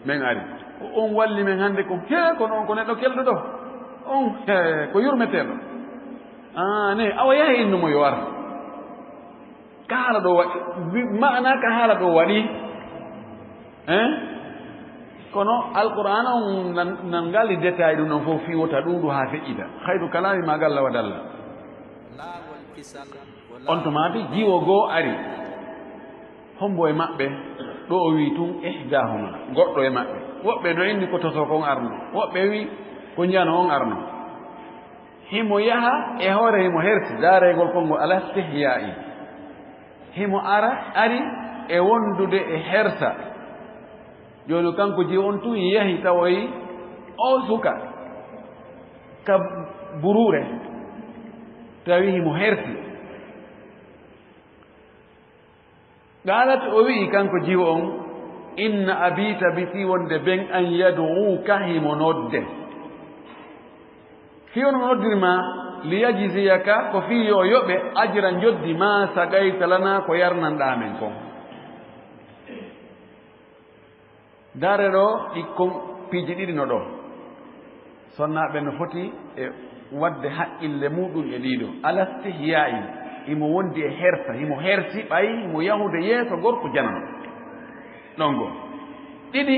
Men ari. Ko on walli men hannde ko, hee, kono on ko neɗɗo kelɗo ɗo. On, hee, ko yurmeteeɗo. Aa, ne, awa yahi innu mo yo ar. Ka haala ɗo waɗi, maanaa ka haala ɗo waɗi. Hein? Kono Alqur'aana on nan, nan ngali détail ɗum ɗon fof fii wota ɗuuɗu haa feƴƴita. Khayru kalaami ma qalla wa dalla. On to maati jiwo goo ari. Hombo e maɓɓe? Ɗo o wi'i tun ihdahuma, goɗɗo e maɓɓe. Woɓɓe no inni ko toso kon arno. Woɓɓe wi'i ko njano on arno. Himo yaha e hoore himo hersi, daareygol konngol ala istihya'i. Himo ara, ari e wondude e hersa. Jooni kanko jiwo on tun yahi tawoyi o suka ka buruure, tawi himo hersi. Qaalat, o wi'i kanko jiwo on, inna abi, tabiti wonde ben an yad'uka himo nodde. Fii on o noddiri ma, liyajziyaka, ko fii yo yoɓe ajra njoddi ma saqayta lana ko yarnanɗaa men kon. Ndaare ɗo, ɗikkon piiji ɗiɗi no ɗo. Sonnaaɓe no foti e waɗde haqqille muɗum e ɗiɗo. Ala istihya'in, himo wondi e hersa, himo hersi ɓay himo yahude yeeso gorko janano. Ɗon go. Ɗiɗi,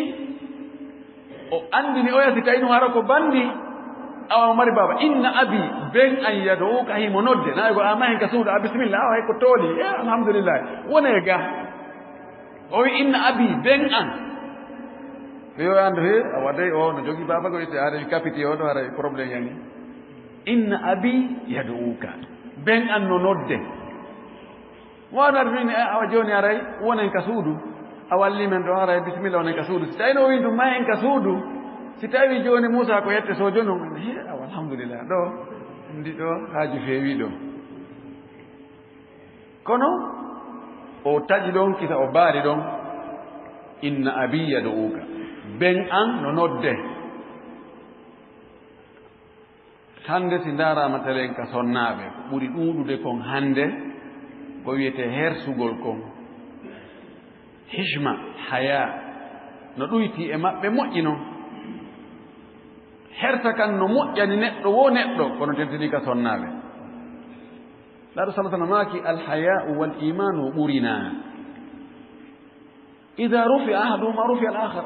o anndini oya si tawi ɗum hara ko banndi, awa o mari baaba. Inna abi, ben an yad'uka, himo nodde. Na ko a mahen ka suudu, a bismillah, awa hay ko tooli. E, alhamdulillah. Wone ga. O wi, inna abi, ben an. Ɓe yo anndu he, a waɗay o no jogii baaba ko witte, haray kapiti o ɗo, haray problème yani. Inna abi yad'uka. Ben an no nodde. Wonat min, eh, awa jooni haray, wonen ka suudu. A walli men ɗo, haray, bismillah, wonen ka suudu. Si tawi no o wi ɗum, ma en ka suudu. Si tawi jooni Muusa ko yette sojo non, he, awa, alhamdulillah, ɗo, ndi ɗo, haaju feewi ɗo. Kono o taƴi ɗon, kisa o baari ɗon, inna abi yad'uka. Ben an no nodde. Hannde si ndaaraama telen ka sonnaaɓe, ko ɓuri ɗuuɗude kon hannde, ko wiyetee hersugol kon. Hishma, haya, no ɗuyti e maɓɓe moƴƴi non. Hersa kan no moƴƴani neɗɗo wo neɗɗo, kono tentinii ka sonnaaɓe. Laaɗo sallallahu alaihi wasallam maaki, "Al haya'u wal imanu ɓurinaa. Idha rufi'a ahaduhuma rufi'a al-akhar."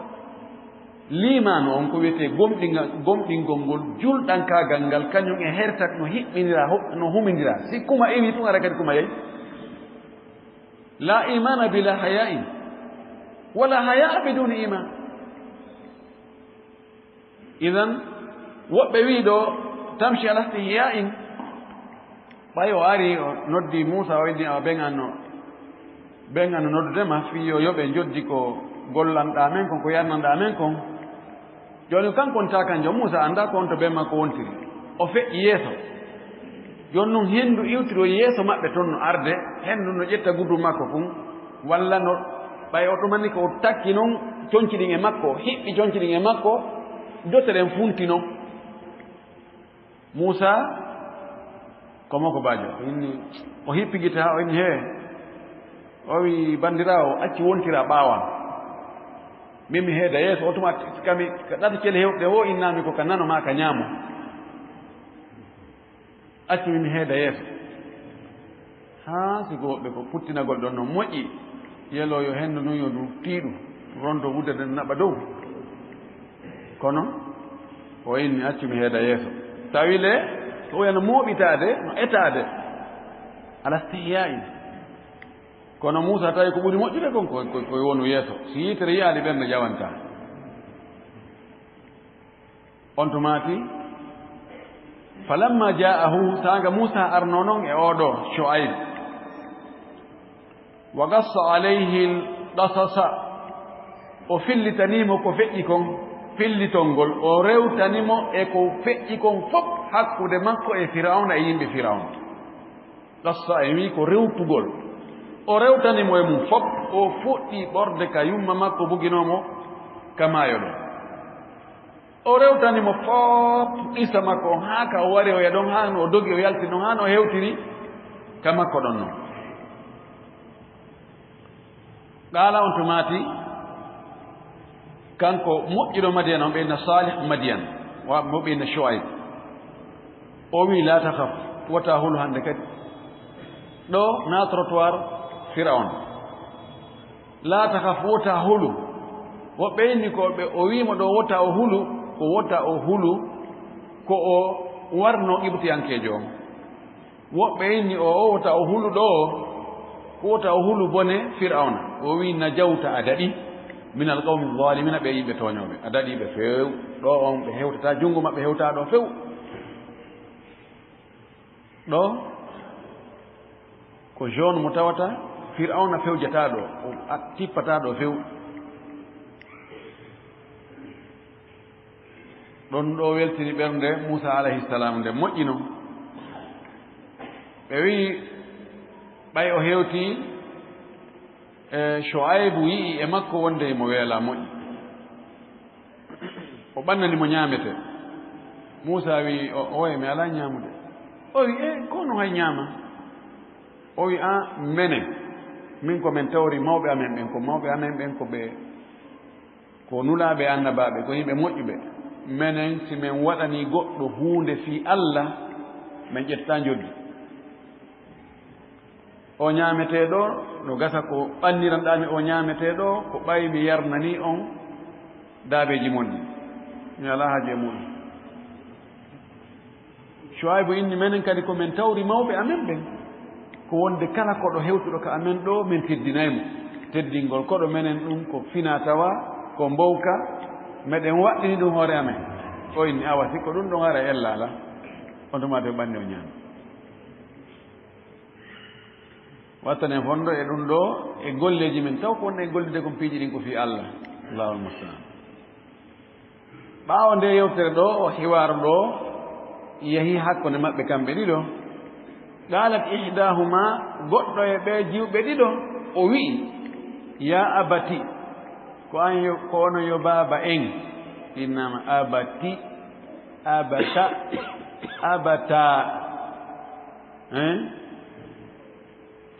Liimaanu on ko wiyetee gomɗinga-, gomɗingol ngol, julɗankaagal ngal, kañum e hersa no hiɓɓindiraa, ho-, no humindiraa. Si kuma iwi tun, hara kadi kuma yahi. La imana bila haya'in, wala haya'a biduni iman. Idan, woɓɓe wi'i ɗo, tamshi ala istihya'in, ɓay o ari, o noddi Muusa, o inni, "Awa, ben an no, ben an no noddude ma, fii yo yoɓe njoddi ko gollanɗaa men kon, ko yarnanɗaa men kon." Jooni, kanko on taakanjo, Muusa anndaa ko on to ben makko wontiri. O feƴƴi yeeso. Jooni non, henndu iwtiro yeeso maɓɓe ton no arde, henndu no ƴetta gudu makko kun, walla no ɓay o ɗumani ko o takki non conci ɗin e makko, o hiɓɓi conci ɗin e makko, jote ɗen funti non. Muusa, ko makko baajo, o inni, o hiɓɓi gite haa o inni, "Hee." O wi, "Banndiraawo, acci wontira ɓaawo an. Min mi heeda yeeso." O tuma kami, ka ɗata cele hewtude o innami ko ka nano maa ka ñaamo. Accu min mi heeda yeeso. Haa si ko woɓɓe ko puttinagol ɗon no moƴƴi, yelo yo henndu ndun yo ndu tiiɗu, ronto wudde nden naɓa dow. Kono o inni accu mi heeda yeeso. Tawi le, ko oya no mooɓitaade, no etaade. Ala istihya'in. Kono Muusa tawi ko ɓuri moƴƴude kon ko, ko, ko wonu yeeso. Si yitere yiyaali ɓernde jawantaa. On to maati, falamma ja'ahu, saanga Muusa arno non e oɗo Shu'aib, wa qassa alayhi al-qasasa, o fillitani mo ko feƴƴi kon, fillitol ngol, o rewtani mo e ko feƴƴi kon fof hakkunde makko e Firawna e yimɓe Firawna. Qassa en wi ko rewtugol. O rewtani mo e mum fof, o fuɗɗi ɓorde ka yumma makko buginoo mo ka maayo ɗon. O rewtani mo fof qissa makko on, haa ka o wari o ya ɗon, haa no o dogi o yalti ɗon, haa no o hewtiri ka makko ɗon non. Qaala on to maati, kanko moƴƴuɗo Madiyan on, ɓe inna Salih Madiyan, wa mo ɓe inna Shu'aib. O wi, "La takhaf, wota hulu hannde kadi. Ɗo na trottoir Firawna. La takhaf, wota hulu." Woɓɓe inni ko ɓe, o wi'i mo ɗo wota o hulu, ko wota o hulu, ko o warno Qibtiyankeejo on. Woɓɓe inni o, o wota o hulu ɗo, ko wota o hulu bone Fir'awna. O wi'i, "Najawta, a daɗi, min al qawmi zalimina, ɓe yimɓe tooñooɓe. A daɗi ɓe few, ɗo on ɓe hewtata, junngo maɓɓe hewta ɗo few." Ɗo ko zone mo tawata Fir'awna fewjata ɗo, o a-, tippata ɗo few. Ɗon ɗo weltini ɓernde Muusa alayhi salam, nde moƴƴino. Ɓe wi'i, ɓay o hewti, e Shu'aybu yi'i e makko wonde mo weela moƴƴi. O ɓannani mo ñaamete. Muusa wi'i, "O, oye, mi alaa ñaamude." O wi'i, "E, ko no hay ñaama?" O wi'i, "A, menen, min ko men tawri mawɓe amen ɓen, ko mawɓe amen ɓen ko ɓe, ko nulaaɓe annabaaɓe, ko yimɓe moƴƴuɓe. Menen, si men waɗanii goɗɗo huunde fii Alla, men ƴetta njoddi." O ñaametee ɗo, no gasa ko ɓanniranɗaa mi o ñaametee ɗo, ko ɓay mi yarnanii on daabeeji mon ɗin. Mi alaa haaju e muɗum. Shuaybu inni, menen kadi ko men tawri mawɓe amen ɓen, ko wonde kala koɗo hewtuɗo ka amen ɗo, men teddinay mo. Teddingol koɗo menen ɗum ko finaa-tawaa, ko mbowka, meɗen waɗɗini ɗum hoore amen. O inni, awa, si ko ɗum ɗon hara ella alaa, on tuma de ɓanni o ñaami. Wattanen fondo e ɗum ɗo, e golleeji men taw ko wonno e gollude kon piiji ɗin ko fii Allah. Allahul musta'an. Ɓaawo nde yewtere ɗo, o hiwaaru ɗo yahi hakkunde maɓɓe kamɓe ɗiɗo. Qalat ihdahuma, goɗɗo e ɓe jiwɓe ɗiɗo, o wi'i, "Ya abati," ko an yo, ko onon yo baaba en. Innama abati, abata, abata. Hein?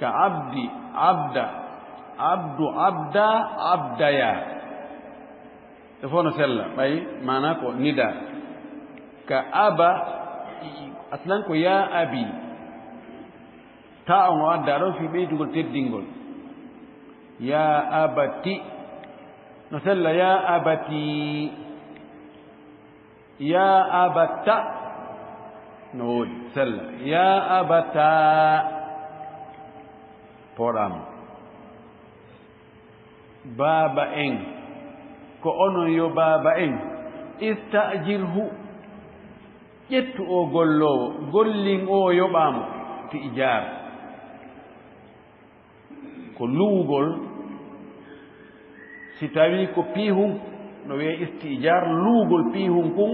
Ka abdi, abda, abdu, abda, abdaya. Ɗe fof no sella, ɓay maana ko nida. Ka aba, aslan ko ya abi. Ta on o adda ɗon fii ɓeydugol teddingol. Ya abati. No sella, ya abati. Ya abata. No woodi, sella. Ya abata. Pooɗaama. Baaba en. Ko onon yo baaba en. Ista'jirhu. Ƴettu o golloowo. Gollin o yoɓaamo. Ti ijaar. Ko luwugol, si tawii ko piihun, no wi'ee istiijaar, luwugol piihun kun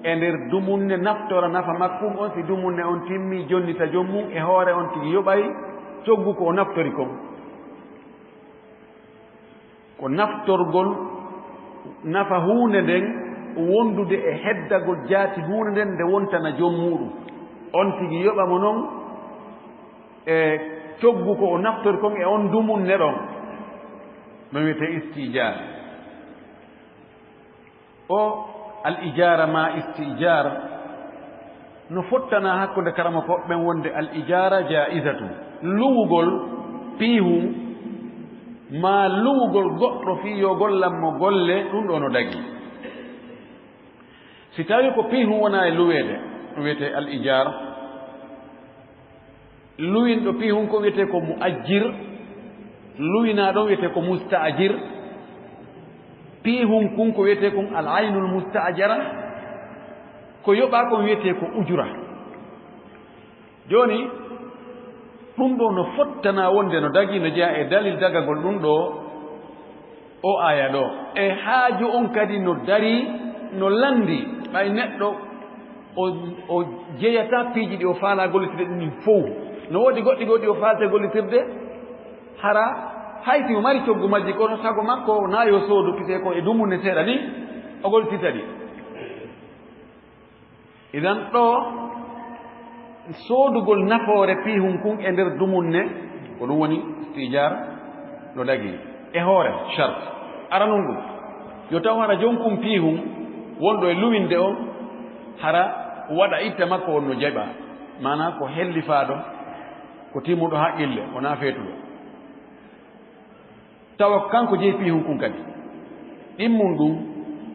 e nder dumunne, naftora nafa makkun on, si dumunne on timmi, jonnita joom mun, e hoore on tigi yoɓay coggu ko o naftori kon. Ko naftorgol nafa huunde nden wondude e heddagol jaati huunde nden, nde wontana joom muuɗum. On tigi yoɓa mo non, e coggu ko o naftori kon e on dumunne ɗon, no wiyetee istiijaar. O al ijaara maa istiijaar no fottana hakkunde karamokooɓe ɓen wonde al ijaara jaa'izatun. Luwugol piihun maa luwugol goɗɗo fii yo gollan mo golle, ɗun ɗoo no dagii. Si tawii ko piihun wonaa e luweede, ɗun wiyetee al ijaara. Luwinɗo piihun ko wiyetee ko mu'ajjir, luwinaaɗo on wiyetee ko musta'jir. Piihun kun ko wiyetee kun al aynul musta'jara, ko yoɓaa kon wiyetee ko ujura. Jooni, ɗun ɗoo no fottana wonde no dagii, no jeyaa e dalil dagagol ɗun ɗoo, o aaya ɗoo. E haaju on kadi no darii, no lanndii, ɓay neɗɗo o, o jeyataa piiji ɗi o faalaa gollitirde ɗin fow. No woodi goɗɗi goo ɗi o faalata gollitirde, hara hay si o mari coggu majji, kono sago makko naa yo soodu pitee ko e dumunne seeɗa ni, o gollitirta ɗi. Idan ɗoo, soodugol nafoore piihun kun e nder dumunne, ko ɗun woni istiijaar no dagii. E hoore, shart. Aranun ɗun, yo taw hara jonkun piihun wonɗo e luwinde on, hara waɗa itte makko on no jaɓaa. Maanaa ko hellifaaɗo, ko timmuɗo haqqille, wonaa feetuɗo. Tawa kanko jeyi piihun kun kadi. Ɗimmun ɗum,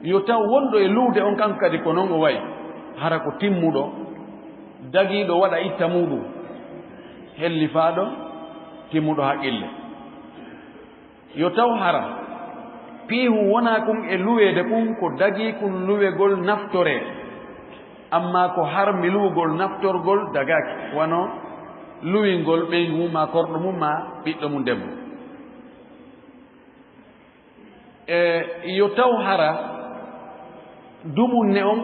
yo taw wonɗo e luwde on kanko kadi ko non o wayi, hara ko timmuɗo, dagiiɗo waɗa itta muuɗum, hellifaaɗo, timmuɗo haqqille. Yo taw hara piihun wonaa kun e luweede kun ko dagii kun luwegol naftoree, amma ko harmi luwugol naftorgol dagaaki, wano luwingol ɓeyngu mum maa korɗo mum maa ɓiɗɗo mum debbo. E yo taw hara dumunne on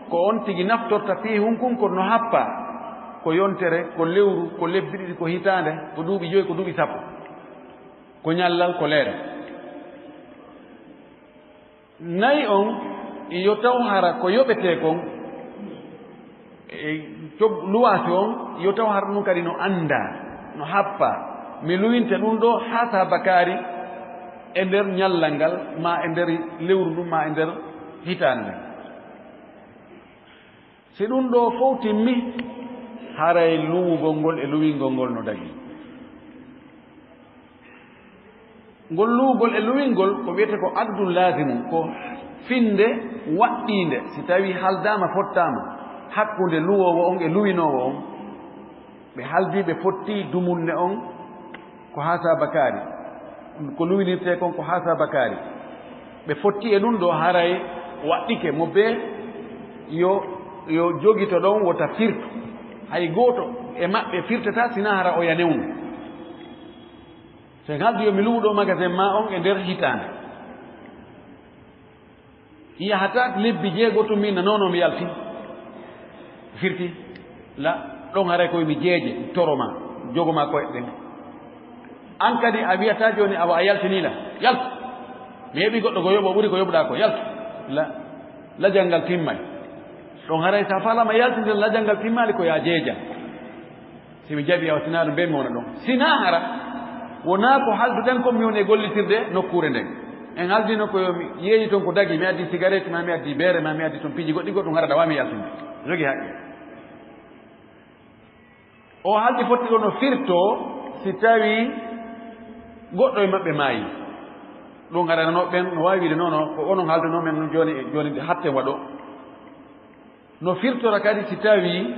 ko on tigi naftorta piihun kun, ko no happaa, ko yontere, ko lewru, ko lebbi ɗiɗi, ko hitaande, ko duuɓi joyi, ko duuɓi sappo, ko ñallal, ko leere. Nayi on, yo taw hara ko yoɓetee kon, e cog-, luwaasi on, yo taw hara ɗum kadi no anndaa, no happaa. Mi luwinte ɗum ɗoo haa saabakaari e nder ñallal ngal, maa e nder lewru ndun, maa e nder hitaande nden. Si ɗum ɗoo fow timmi, haray luwugol ngol e luwingol ngol no dagii. Ngol luwugol e luwingol ko wiyetee ko aqdun laazimun, ko finnde waɗɗiinde, si tawii haldaama, fottaama, hakkunde luwoowo on e luwinoowo on. Ɓe haldii, ɓe fottii dumunne on ko haa saabakaari, ko luwinirtee kon ko haa saabakaari. Ɓe fottii e ɗum ɗoo, haray waɗɗike mo bee yo, yo jogito ɗon wota firtu. Hay gooto e maɓɓe firtataa sinaa hara oya newnu. So en haldi yo mi luwu ɗoo magasin maa on e nder hitaande. Yahataa lebbi jeego tun mi inna, "Non, non, mi yalti." Firti. La, ɗon haray ko mi jeeje, toro maa, jogo maa koyɗe ɗen. An kadi a wiyataa jooni awa a yaltinii la. Yaltu. Mi heɓii goɗɗo ko yoɓo ɓuri ko yoɓuɗaa ko. Yaltu. La, lajal ngal timmay. Ɗon haray so a faalaama yaltinde, lajal ngal timmaali ko yo a jeeja. Si mi jaɓi awa, sinaa ɗum, mbee mi wona ɗon. Sinaa hara, wonaa ko halduɗen kon mi woni e gollitirde nokkuure nden. En haldino ko yo mi yeeyi ton ko dagi, mi addi sigaret, maa mi addi beere, maa mi addi ton piiji goɗɗi goɗɗum, hara ɗawa mi yaltinde. Jogi haqqe. O haldi fotti ɗo no firtoo si tawii goɗɗo e maɓɓe maayi. Ɗum hara no ɓen no waawi wiide, "Non, non, ko onon haldunoo men jooni, jooni nde hatten waɗo." No firtora kadi si tawii,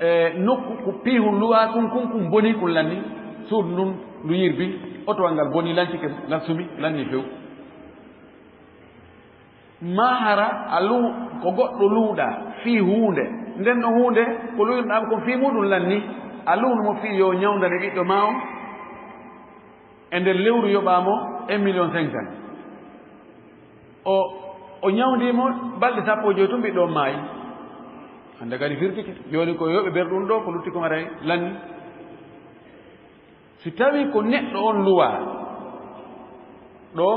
e, nokku ko piihun luwaa kun, kun, kun boni, kun lanni, suudu ndun ndu yirbi, otowal ngal boni, lancike, ngal sumi, lanni few. Maa hara a lu-, ko goɗɗo luuɗaa fii huunde, nden ɗon huunde ko luwirɗaa kon fii muuɗum lanni, a luwnu mo fii yo ñawndane ɓiɗɗo maa on, e nder lewru yoɓaa mo un million cinq cent. O, o ñawndii mo balɗe sappo e joy tun ɓiɗɗo on maayi. Hannde kadi firtike. Jooni ko yoɓe ber ɗum ɗo, ko lutti kon haray lanni. Si tawii ko neɗɗo on luwaa, ɗo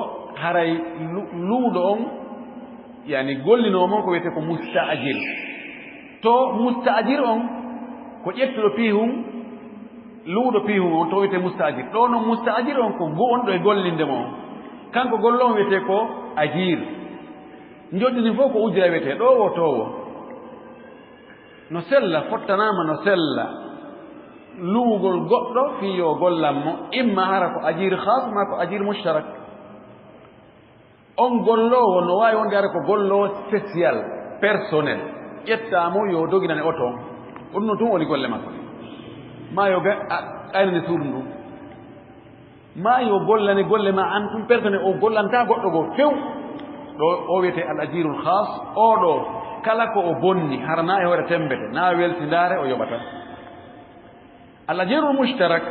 haray lu-, luuɗo on, yani gollinoowo mo on ko wiyetee ko mustaajir. To mustaajir on ko ƴettuɗo piihun, luuɗo piihun on, to wiyetee mustaajir. Ɗo non mustaajir on ko go-, wonɗo e gollinde mo on. Kanko golloowo on wiyetee ko ajiir. Njoɓdi ndin fof ko ujra wiyetee, ɗo woo, to woo. No sella, fottanaama no sella luwugol goɗɗo fii yo gollan mo, imma hara ko ajiir khaas maa ko ajiir mushtarak. On golloowo no waawi wonde hara ko golloowo spécial, personnel. Ƴettaa mo yo doginane oto on. Ko ɗum no tun woni golle makko. Maa yo ga-, a-, aynane suudu ndun. Maa yo gollane golle maa an tun personnel, o gollantaa goɗɗo goo few. Ɗo o wiyetee al ajiirul khaas, oo ɗoo kala ko o bonni, hara naa e hoore temmbete, naa welsindaare o yoɓata. Al ajiirul mushtarak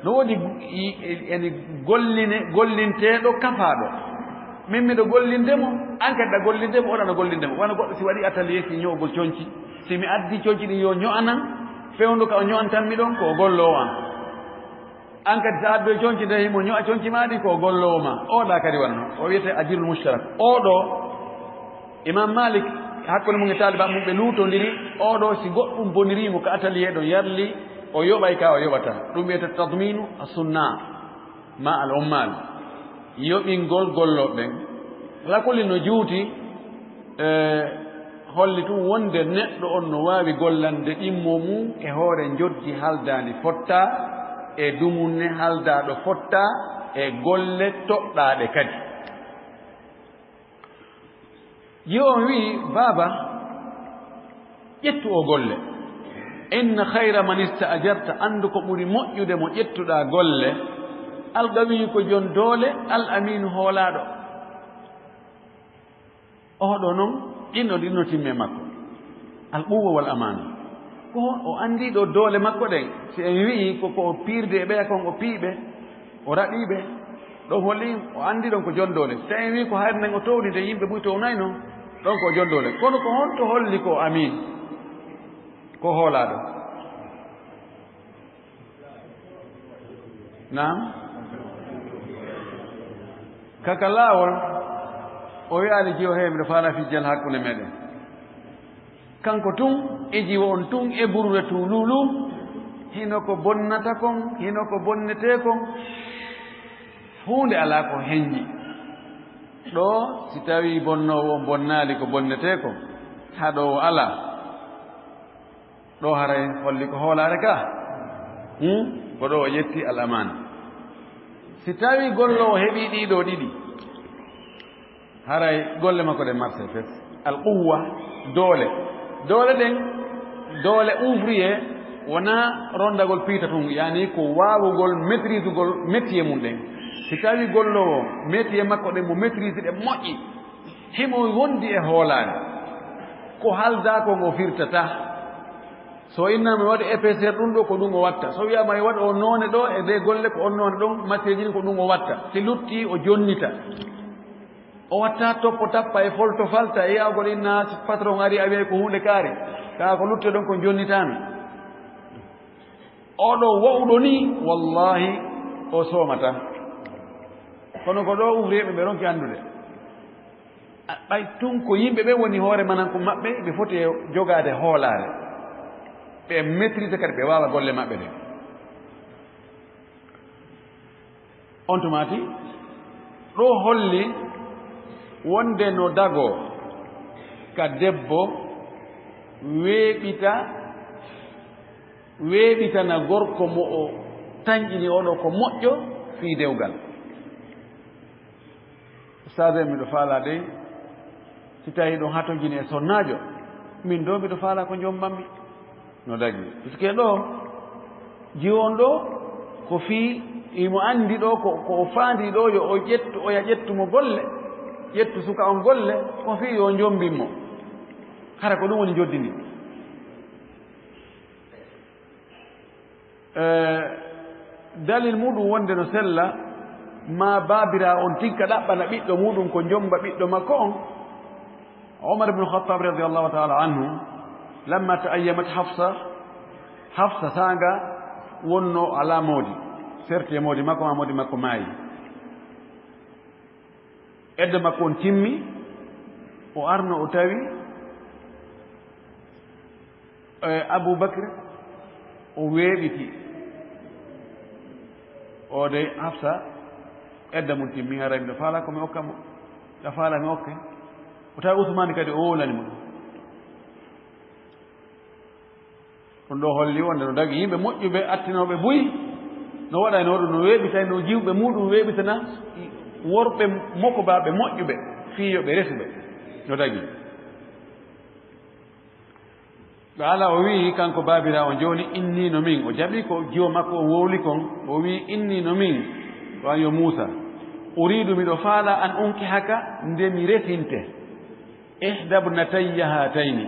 no woodi i-, i-, ene golline, gollinteeɗo kafaaɗo. Min miɗo gollinde mo, an kadi ɗa gollinde mo, oɗa no gollinde mo. Wano goɗɗo si waɗi atelier si ño'ogol conci, si mi addi conci ɗin yo ño'anan, fewndo ka o ño'antan mi ɗon, ko o golloowo an. An kadi, so a addoyi conci nde, himo ño'a conci maa ɗi, ko o golloowo maa. Oo ɗaa kadi wano, o wiyetee ajirul mushtarak. Oo ɗoo, Imaam Maalik, hakkunde mum e taalibaaɓe mum, ɓe luutondiri. Oo ɗoo, si goɗɗum bonirii mo ka atelier ɗon, yarli o yoɓay ka o yoɓata. Ɗum wiyetee tadmiinu as-sunnaa maa al-ummaal, yoɓingol gollooɓe ɓen. Alaa kulli no juuti, e, holli tun wonde neɗɗo on no waawi gollande ɗimmo mum e hoore njoddi haldaandi fottaa, e dumunne haldaaɗo fottaa, e golle toɗɗaaɗe kadi. Yo on wi'i, "Baaba, ƴettu o golle. Inna khayra man ista'jarta, anndu ko ɓuri moƴƴude mo ƴettuɗaa golle, al qawiyyu ko jon doole, al amiinu hoolaaɗo." Oɗo noon, ɗinno, ɗinno timme makko. Al quwwa wal amaana. Ko o anndi ɗo doole makko ɗen. Si en wi'i ko, ko o piirde e ɓeya kon, o piiɓe, o raɗiiɓe, ɗon holli o anndi ɗon ko jon doole. Si en wi'i ko hayre nden o towni nde yimɓe buy townayno, ɗon ko o jon doole. Kono ko honto holli ko o amiin? Ko hoolaaɗo. Naam? Kaka laawol, o wi'aali jiwo, "Hey, miɗo faalaa fijjal hakkunde meɗen." Kanko tun, e jiwo on tun, e burure tuuluulu, hino ko bonnata kon, hino ko bonnetee kon, huunde alaa ko henji. Ɗo, si tawii bonnoowo on bonnaali ko bonnetee kon, haɗoowo alaa. Ɗo haray holli ko hoolaare ka. Hmm? Ko ɗo o ƴetti al amaana. Si tawii golloowo heɓii ɗii ɗoo ɗiɗi, haray golle makko ɗen marsay fes. Al quwwa, doole. Doole ɗen, doole ouvrier wonaa rondagol piita tun, yaani ko waawugol maîtrisugol métier mun ɗen. Si tawii golloowo métier makko ɗen mo maîtrise ɗe moƴƴi, himo wondi e hoolaare. Ko haldaa kon o firtata. So innaama mi waɗa épaisseur ɗum ɗo, ko ɗum o watta. So wiyaama mi waɗa o noone ɗo, e nde golle ko on noone ɗon, matière ji ɗin ko ɗum o watta. Si lutti o jonnita. O watta toppo tappa e folto falta e yaawgol inna si patron ari a wiyay ko huunde kaari. Kaa ko lutte ɗon ko jonnitaami. Oɗo wa'uɗo ni, wallahi, o soomata. Kono ko ɗo ouvrier ɓe ɓe ronki anndude. A, ɓay tun ko yimɓe ɓe woni hoore manan ko maɓɓe, ɓe foti e jogaade hoolaare. Ɓe maîtrise kadi, ɓe waawa golle maɓɓe ɗen. On tumaati, ɗo holli wonde no dagoo ka debbo weeɓita, weeɓitana gorko mo o tanƴini oɗo ko moƴƴo fii dewgal. Ustaaz, miɗo faalaa dey, si tawii ɗon hatonjini e sonnaajo, min ɗo miɗo faalaa ko jombammi. No dagi. Puisque ɗo, jiwon ɗo, ko fii, imo anndi ɗo, ko, ko o faandi ɗo, yo o ƴettu, oya ƴettu mo golle, ƴettu suka on golle, ko fii yo o jombin mo. Hara ko ɗum woni joddi ndi. Eh, dalil muɗum wonde no sella, ma baabira on tinka ɗaɓɓana ɓiɗɗo muɗum ko jomba ɓiɗɗo makko on. Omar ibn Khattab radiyallahu ta'ala anhu, lamma ta'ayyamat Hafsa, Hafsa sanga wonno ala moodi, serti e moodi makko, ma moodi makko maayi. Edda makko on timmi, o arno o tawi, eh, Abu Bakr, o weeɓiti. O de Hafsa, edda mum timmi, haray miɗo faala ko mi okka mo. Ɗa faala mi okke. O tawi Usmaani kadi o wowlani mo. Ɗum ɗo holli wonde no dagi yimɓe moƴƴuɓe, attinooɓe buy, no waɗa e no ɗum, no weeɓitay, no jiwɓe muɗum weeɓitana worɓe mokobaaɓe moƴƴuɓe, fii yo ɓe resu ɓe. No dagi. Ɓe ala o wi'i, kanko baabiraawo, "Jooni inni no min," o jaɓi ko jiwo makko o wowli kon, o wi'i, "Inni no min, ko an yo Muusa, uriidu miɗo faala an unkihaka nde mi resinte." Ihda bnatayya haatayni,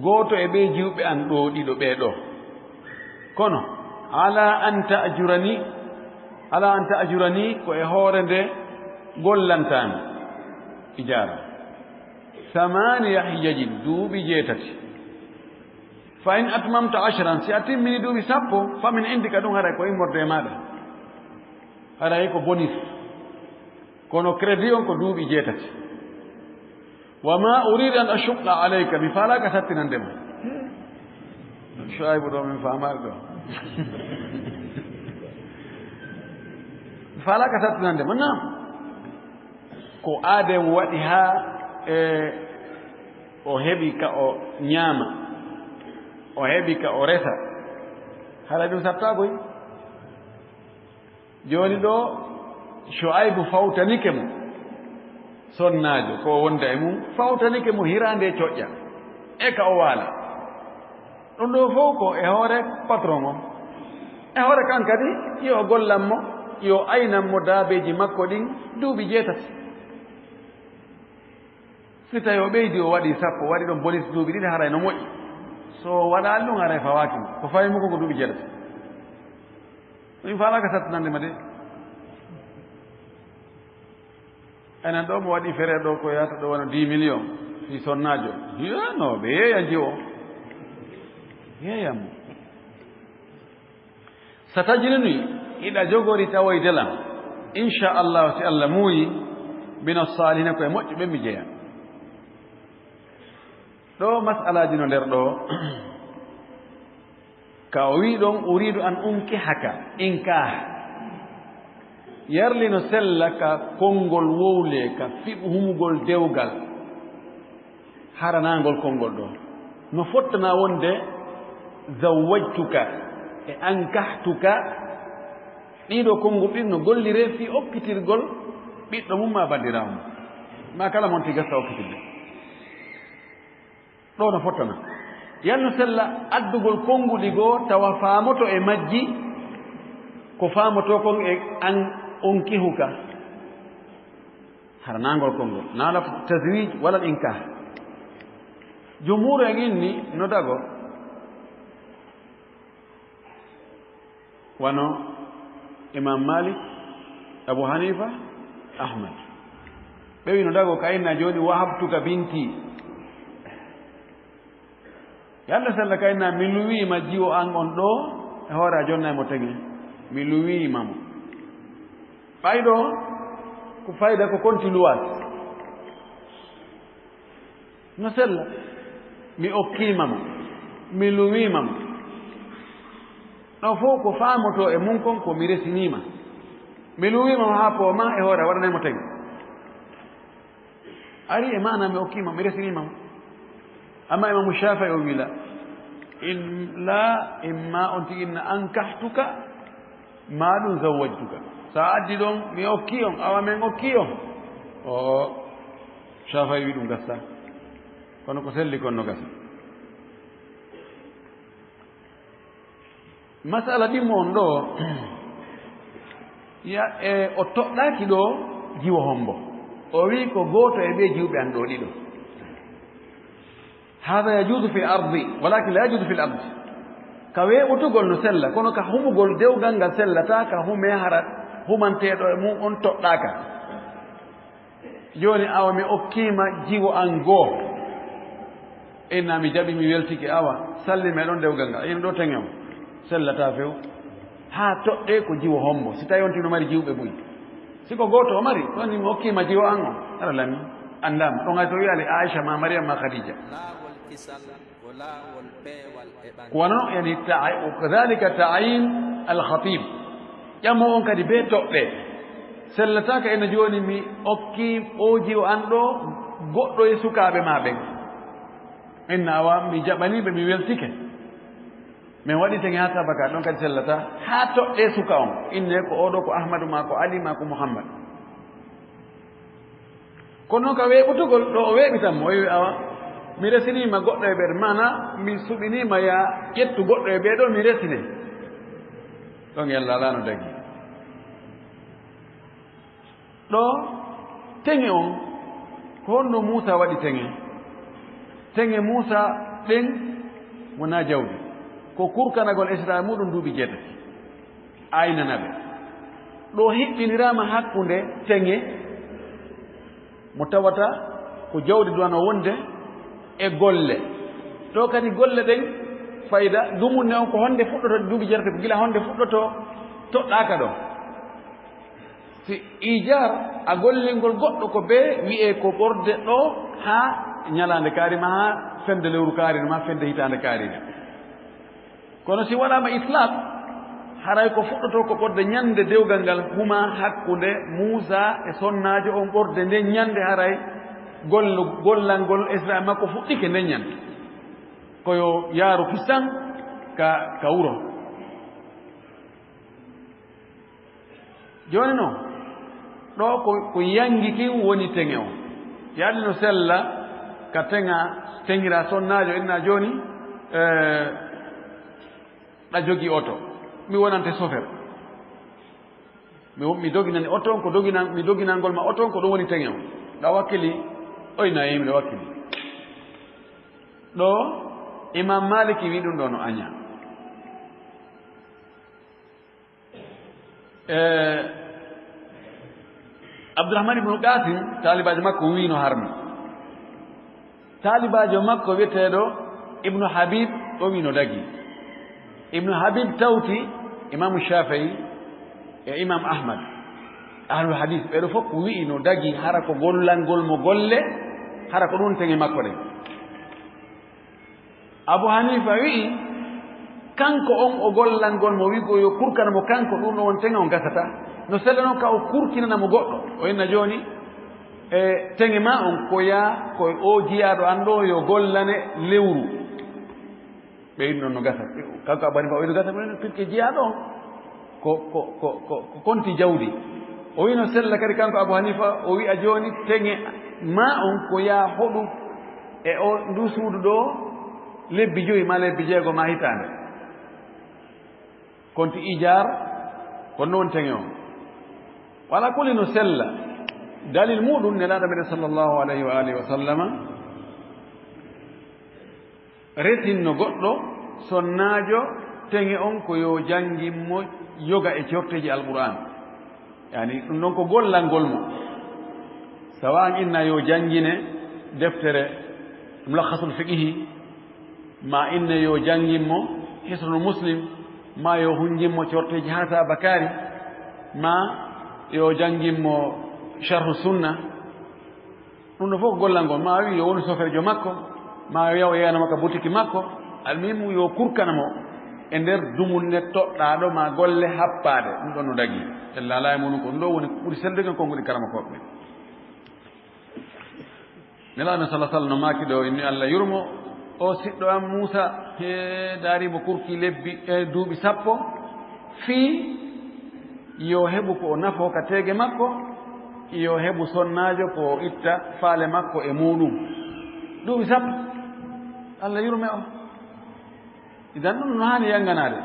gooto e ɓee jiwɓe an ɗoo ɗiɗo ɓee ɗoo. Kono, ala an ta'jurani, ala an ta'jurani, ko e hoore nde gollantaami. Ijaara. Samaaniya hijajin, duuɓi jeetati. Fa in atmamta ashran, si a timmini duuɓi sappo, fa min indika, ɗum haray ko immorde e maaɗa. Haray ko bonus. Kono crédit on ko duuɓi jeetati. Wa ma uridu an ashuqqa alayka, mi faalaaka sattinande ma. Shuaybu ɗo min faamaali ɗo. Mi faalaaka sattinande ma, naam. Ko aaden waɗi haa, e, o heɓi ka o ñaama, o heɓi ka o resa. Haray ɗum sattaakoy. Jooni ɗo, Shuaybu fawtanike mo. Sonnaajo ko wonda e mum fawtanike mo hiraande coƴƴa e ka o waala. Ɗum ɗo fof ko e hoore patron o. E hoore kan kadi, yo gollan mo, yo aynan mo daabeeji makko ɗin duuɓi jeetati. Si tawi o ɓeydi, o waɗi sappo, waɗi ɗon bonus duuɓi ɗiɗi, haray no moƴƴi. So o waɗaali ɗum, haray fawaaki mo. Ko fawi mo ko, ko duuɓi jeetati. Min faalaaka sattinande ma de. Enen ɗo mo waɗi fere ɗo ko yahata ɗo wona dix millions, si sonnaajo. Hiya, no, ɓe yeeyan jiwo. Yeeyan mo. Satajiduni, iɗa jogori tawoyde lan. Inchallahu, si Allah muuyi, mina salihina, ko e moƴƴuɓe mi jeya. Ɗo masalaaji no nder ɗo. Ka o wi'i ɗon, "Uridu an unkihaka." Inkah. Yarli no sella ka konngol wowle, ka fiɓ humugol dewgal. Haranaangol konngol ɗo. No fottana wonde zawwajtuka e ankahtuka. Ɗiɗo konnguɗi no golliree fii okkitirgol ɓiɗɗo mum maa banndiraawo mum. Maa kala monti gasta okkitirde. Ɗo no fottana. Yalno sella addugol konnguɗi goo tawa faamoto e majji ko faamotoo kon e an unkihuka. Haranaangol konngol. Naa lafdu tazwij wala inkah. Jumhuur en inni no dago. Wano Imam Malik, Abu Hanifa, Ahmad. Ɓe wino dago ka inna jooni, "Wahabtuka binti." Yalla sella ka inna, "Mi luwiima jiwo an on ɗo, e hoore a jonnay mo tege. Mi luwiima mo." Ɓay ɗo, ko fayda ko konti luwaas. No sella, mi okkiima mo, mi luwiima mo. Ɗo fof ko faamotoo e mum kon ko mi resiniima. Mi luwiima mo haa pooma e hoore a waɗanay mo tege. Ari e maana mi okkiima, mi resiniima mo. Amma Imaamu Shaafi'i o wila, in la, imma on tigi inna ankahtuka, maa ɗum zawwajtuka. So a addi ɗon, mi okki on, awa men okki on. O Shaafi'i wi ɗum gasa. Kono ko selli kon no gasa. Masala ɗimmo on ɗo, ya, e, o toɗɗaaki ɗo jiwo hombo. O wi ko gooto e ɓe jiwɓe an ɗo ɗiɗo. Hada yajuzu fil ardi, walakin la yajuzu fil abdi. Ka weeɓutugol no sella, kono ka humugol dewgal ngal sellata, ka hume hara humanteeɗo e mum on toɗɗaaka. Jooni awa mi okkiima jiwo an goo. Inna mi jaɓi, mi weltike, awa salli meɗon dewgal ngal. Ina ɗo teŋe on. Sellata few. Haa toɗɗee ko jiwo hombo. Si tawi on tino mari jiwɓe buy. Si ko gooto o mari, ɗon ni mi okkiima jiwo an on. Ara lami. Anndaama. Ɗon hay to wiyaali Aisha ma Mariam ma Khadija. Laawol kisal ko laawol peewal e ɓandu. Ko wano, yani, ta'a-, wa kadhalika ta'yin al-khatib. Ƴamo on kadi be toɓɓe. Sellataaka ena jooni mi okki o jiwo an ɗo goɗɗo e sukaaɓe ma ɓen. Inna awa mi jaɓani ɓe, mi weltike. Min waɗi teŋe haa sabaka, ɗon kadi sellata. Haa toɗɗe suka on. Inne ko oɗo ko Ahmadu ma, ko Ali ma, ko Muhammad. Kono ka weeɓutugol ɗo o weeɓitan mo, o wi'i, "Awa, mi resiniima goɗɗo e ɓeeɗo, maana mi suɓiniima ya ƴettu goɗɗo e ɓeeɗo, mi resine." Ɗon yalla alaa no dagi. Ɗo, teŋe on, ko honno Muusa waɗi teŋe? Teŋe Muusa ɗen wonaa jawdi. Ko kurkanagol Israa'iila muɗum duuɓi jeetati. Aynana ɓe. Ɗo hiɓɓiniraama hakkunde teŋe mo tawata ko jawdi duwano wonde e golle. Ɗo kadi golle ɗen fayda, dumunne on ko honde fuɗɗoto duuɓi jeetati, ko gila honde fuɗɗoto toɗɗaaka ɗo. Si ijaar a gollingol goɗɗo ko bee wi'ee ko ɓorde ɗo haa ñalaande kaari ma, haa fende lewru kaari ma, fende hitaande kaari. Kono si waɗaama itlaq, haray ko fuɗɗotoo ko ɓorde ñande dewgal ngal huma hakkunde Muusa e sonnaajo on ɓorde nden ñande, haray gollu-, gollangol Israa'iila makko fuɗɗike nden ñande. Ko yo yaaru kisan ka, ka wuro. Jooni non, ɗo ko, ko yangi kin woni teŋe on. Yaade no sella ka teŋa, teŋira sonnaajo, inna jooni, eh, ɗa jogi oto. Mi wonante sofer. Mi, mi doginani oto on, ko doginan-, mi doginangol ma oto on, ko ɗum woni teŋe on. Ɗa wakkili, oy na yimɓe wakkili. Ɗo, Imam Maliki wi ɗum ɗo no aña. E, Abdurrahman ibnu Qasim, taalibaajo makko, wiino harmi. Taalibaajo makko wiyeteeɗo Ibnu Habib, o wiino dagi. Ibnu Habib tawti Imaamu Shafii e Imam Ahmad. Ahlul hadis, ɓeɗo fof wi'i no dagi, hara ko gollangol mo golle, hara ko ɗum teŋe makko ɗen. Abu Hanifa wi'i, kanko on o gollangol mo wi'go yo kurkana mo kanko, ɗum ɗo won teŋe on gasata. No sella noon ka o kurkinana mo goɗɗo. O inna jooni, e teŋe ma on ko yaa, ko o jiyaaɗo an ɗo yo gollane lewru. Ɓe inno no gasa. Kanko Abu Hanifa o ino gasa, pirke jiyaaɗo on. Ko, ko, ko, ko, ko konti jawdi. O wiino sella kadi kanko Abu Hanifa, o wi'a jooni teŋe ma on ko yaa hoɗu e o ndu suudu ɗo lebbi joyi ma lebbi jeego ma hitaande. Konti ijaar, ko noon teŋe on. Wala kuli no sella. Dalil muɗum Nelaaɗo meɗen sallallahu alayhi wa alihi wa sallama, resinno goɗɗo sonnaajo teŋe on ko yo janngin mo yoga e corteeji Alqur'aan. Yani, ɗum ɗon ko gollangol mo. Sawa an inna yo janngine deftere Mulakhasul Fiqhi, ma inne yo janngin mo Hisnul Muslim, ma yo hunjin mo corteeji Haasa Bakari, ma yo janngin mo Sharhu Sunna. Ɗum ɗo fof ko gollal ngol, ma o wi yo wonu soferjo makko, ma o yaw yeeyana makko butiki makko, almuhimu yo kurkana mo e nder dumunne toɗɗaaɗo ma golle happaade, ɗum ɗon no dagi. Ella alaa e muɗum ko ɗum ɗo woni ko ɓuri sellude ko konguɗi karamokooɓe ɓen. Nelaaɗo sallallahu alaihi wasallam no maaki ɗo, inni Allah yurmo, o siɗɗo am Muusa, he daari mo kurki lebbi, e duuɓi sappo, fii yo heɓu ko o nafoo ka teege makko, yo heɓu sonnaajo ko o itta faale makko e muuɗum. Duuɓi sappo, Allah yurme o. Idan ɗum no haani yanganaade,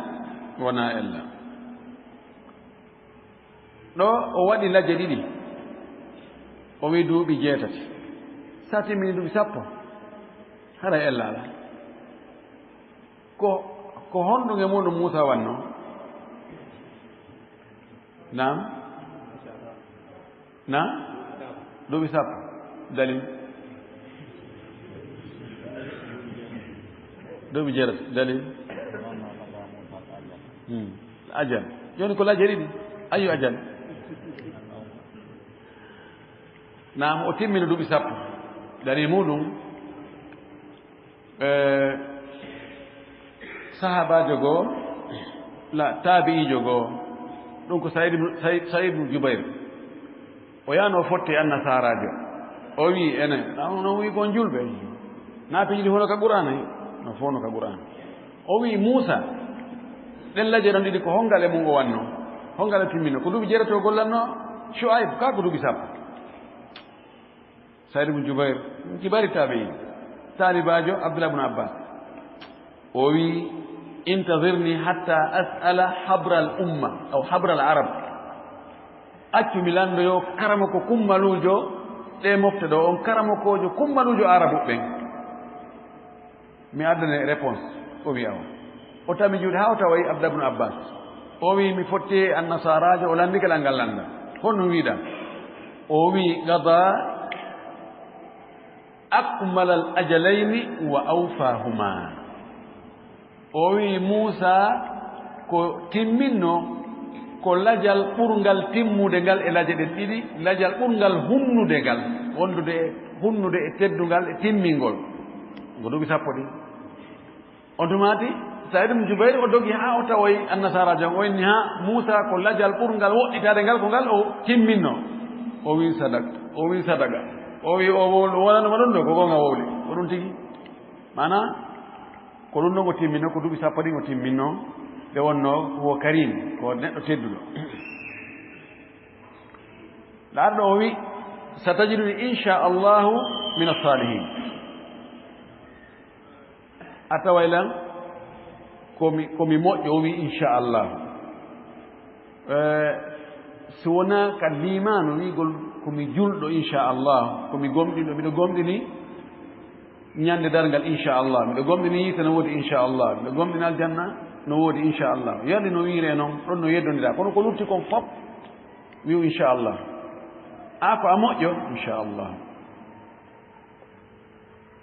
wonaa ella. Ɗo o waɗi lajje ɗiɗi, o wi duuɓi jeetati. Sa timmini duuɓi sappo, haray ella alaa. Ko, ko honɗum e muɗum Muusa wanno? Naam? Naam? Duuɓi sappo. Dalil? Duuɓi jeetati. Dalil? Hmm. Ajal. Jooni ko lajje ɗiɗi. Ayu ajal? Naam, o timmino duuɓi sappo. Dalil muɗum, eh, sahaabaajo goo, la, taabi'iijo goo, ɗum ko Sa'iid ibn, Sa'iid, Sa'iid ibn Jubayr. O yaano o fotti e annasaaraajo. O wi'i, enen, na, no wi'i kon julɓe. Na piiji ɗi hono ka Qur'aana, no fof no ka Qur'aana. O wi'i, Muusa, ɗen lajje ɗon ɗiɗi ko hongal e mum o wanno? Hongal o timmino? Ko duuɓi jeetati o gollanno Shu'ayb, ka ko duuɓi sappo. Sa'iid ibn Jubayr, kibari taabi'iin, taalibaajo Abdullah ibn Abbas. O wi'i, intazirni hatta as'ala habral umma, aw habral arab. Accu mi lanndoyo karamoko kummaluujo ɗe mofte ɗo, on karamokoojo kummaluujo Arabu ɓen. Mi addane réponse, o wi'a o. O tami juuɗe haa o tawoyi Abdullah ibn Abbas. O wi'i, mi fotti e annasaaraajo, o lanndike lan ngal lannda. Honno wi'uɗaa? O wi'i, qada akmalal ajalayni wa awfahuma. O wi'i Muusa ko timminno, ko lajal ɓurngal timmude ngal e lajje ɗen ɗiɗi, lajal ɓurngal hunnude ngal, wondude e hunnude e teddungal e timmingol. Ko duuɓi sappo ɗin. On tumaati, Sa'iid ibn Jubayr o dogi haa o tawoyi annasaaraajo on, o inni, haa Muusa ko lajal ɓurngal woɗɗitaade ngal, ko ngal o timminno. O wi'i sadak, o wi'i sadaga. O wi'i o wowl-, o wolanoma ɗum ɗo, ko goonga wowli. Ko ɗum tigi. Maanaa, ko ɗum ɗon o timminno, ko duuɓi sappo ɗin o timminno, nde wonnoo ko karim, ko neɗɗo tedduɗo. Laarɗo o wi'i, Satajiduni insha Allahu mina salihin. A taway lan ko mi, ko mi moƴƴo, o wi insha Allah. Eh, si wonaa ka liimaano wiigol ko mi julɗo insha Allah, ko mi gomɗinɗo, miɗo gomɗini ñande darngal insha Allah, miɗo gomɗini yiite no woodi insha Allah, miɗo gomɗini aljanna no woodi insha Allah. Yalli no wiire non, ɗon no yeddondira. Kono ko lutti kon fof, wi'u insha Allah. A ko a moƴƴo, insha Allah.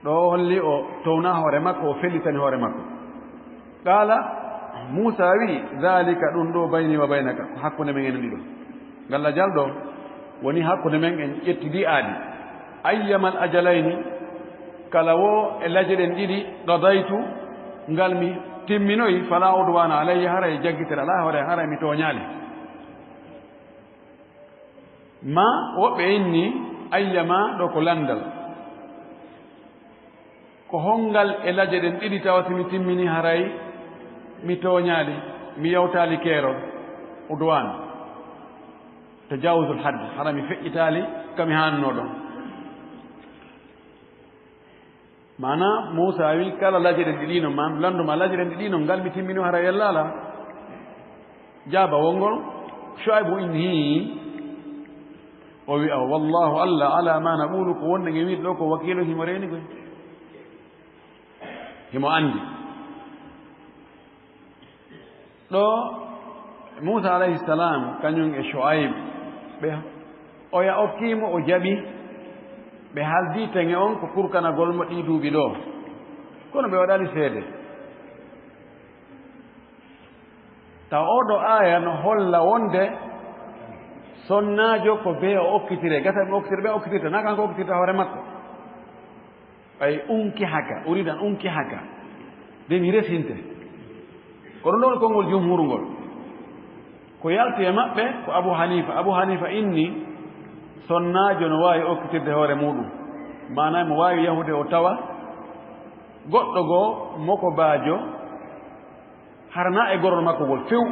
Ɗo holli o towna hoore makko, o fellitani hoore makko. Qala, Muusa wi'i, "Dhalika, ɗum ɗo, bayni wa baynaka, ko hakkunde men en ɗiɗo. Ngal lajal ɗo woni hakkunde men, en ƴetti ndi aadi. Ayyamal ajalayni, kala wo e laje ɗen ɗiɗi, qadaytu, ngal mi timminoyi, fala udwana alayya, haray jaggitere alaa hoore, haray mi tooñaali." Ma woɓɓe inni, "Ayyama," ɗo ko lanndal. Ko hongal e laje ɗen ɗiɗi tawa si mi timmini haray mi tooñaali, mi yawtaali keerol, udwan, tajawuzul hadd, hara mi feƴƴitaali ka mi haannoo ɗon. Maana, Muusa wi, "Kala laje ɗen ɗiɗi non, ma lannduma laje ɗen ɗiɗi non, ngal mi timmino hara yellaala." Jaabawol ngol, Shuaybu inni, o wi'a, "Wallahu, Allah, ala ma naqulu, ko wonde nge wiide ɗo ko wakiilu, himo reeni koy. Himo anndi." Ɗo Muusa alayhi salam, kañum e Shuayb, ɓe, oya okkii mo, o jaɓi. Ɓe haaldi teŋe on ko kurkanagol mo ɗii duuɓi ɗo. Kono ɓe waɗaali seede. Tawa oo ɗo aaya no holla wonde sonnaajo ko bee o okkitire. Gasa ɓe okkitire, ɓe okkitirta, na kanko okkitirta hoore makko. Ay unkihaka, uridan unkihaka. De mi resinte. Ko ɗum ɗon konngol jumhur ngol. Ko yalti e maɓɓe ko Abu Hanifa. Abu Hanifa inni sonnaajo no waawi okkitirde hoore muuɗum. Maanaa mo waawi yahude o tawa goɗɗo goo mokobaajo harana e gorol makko ngol few.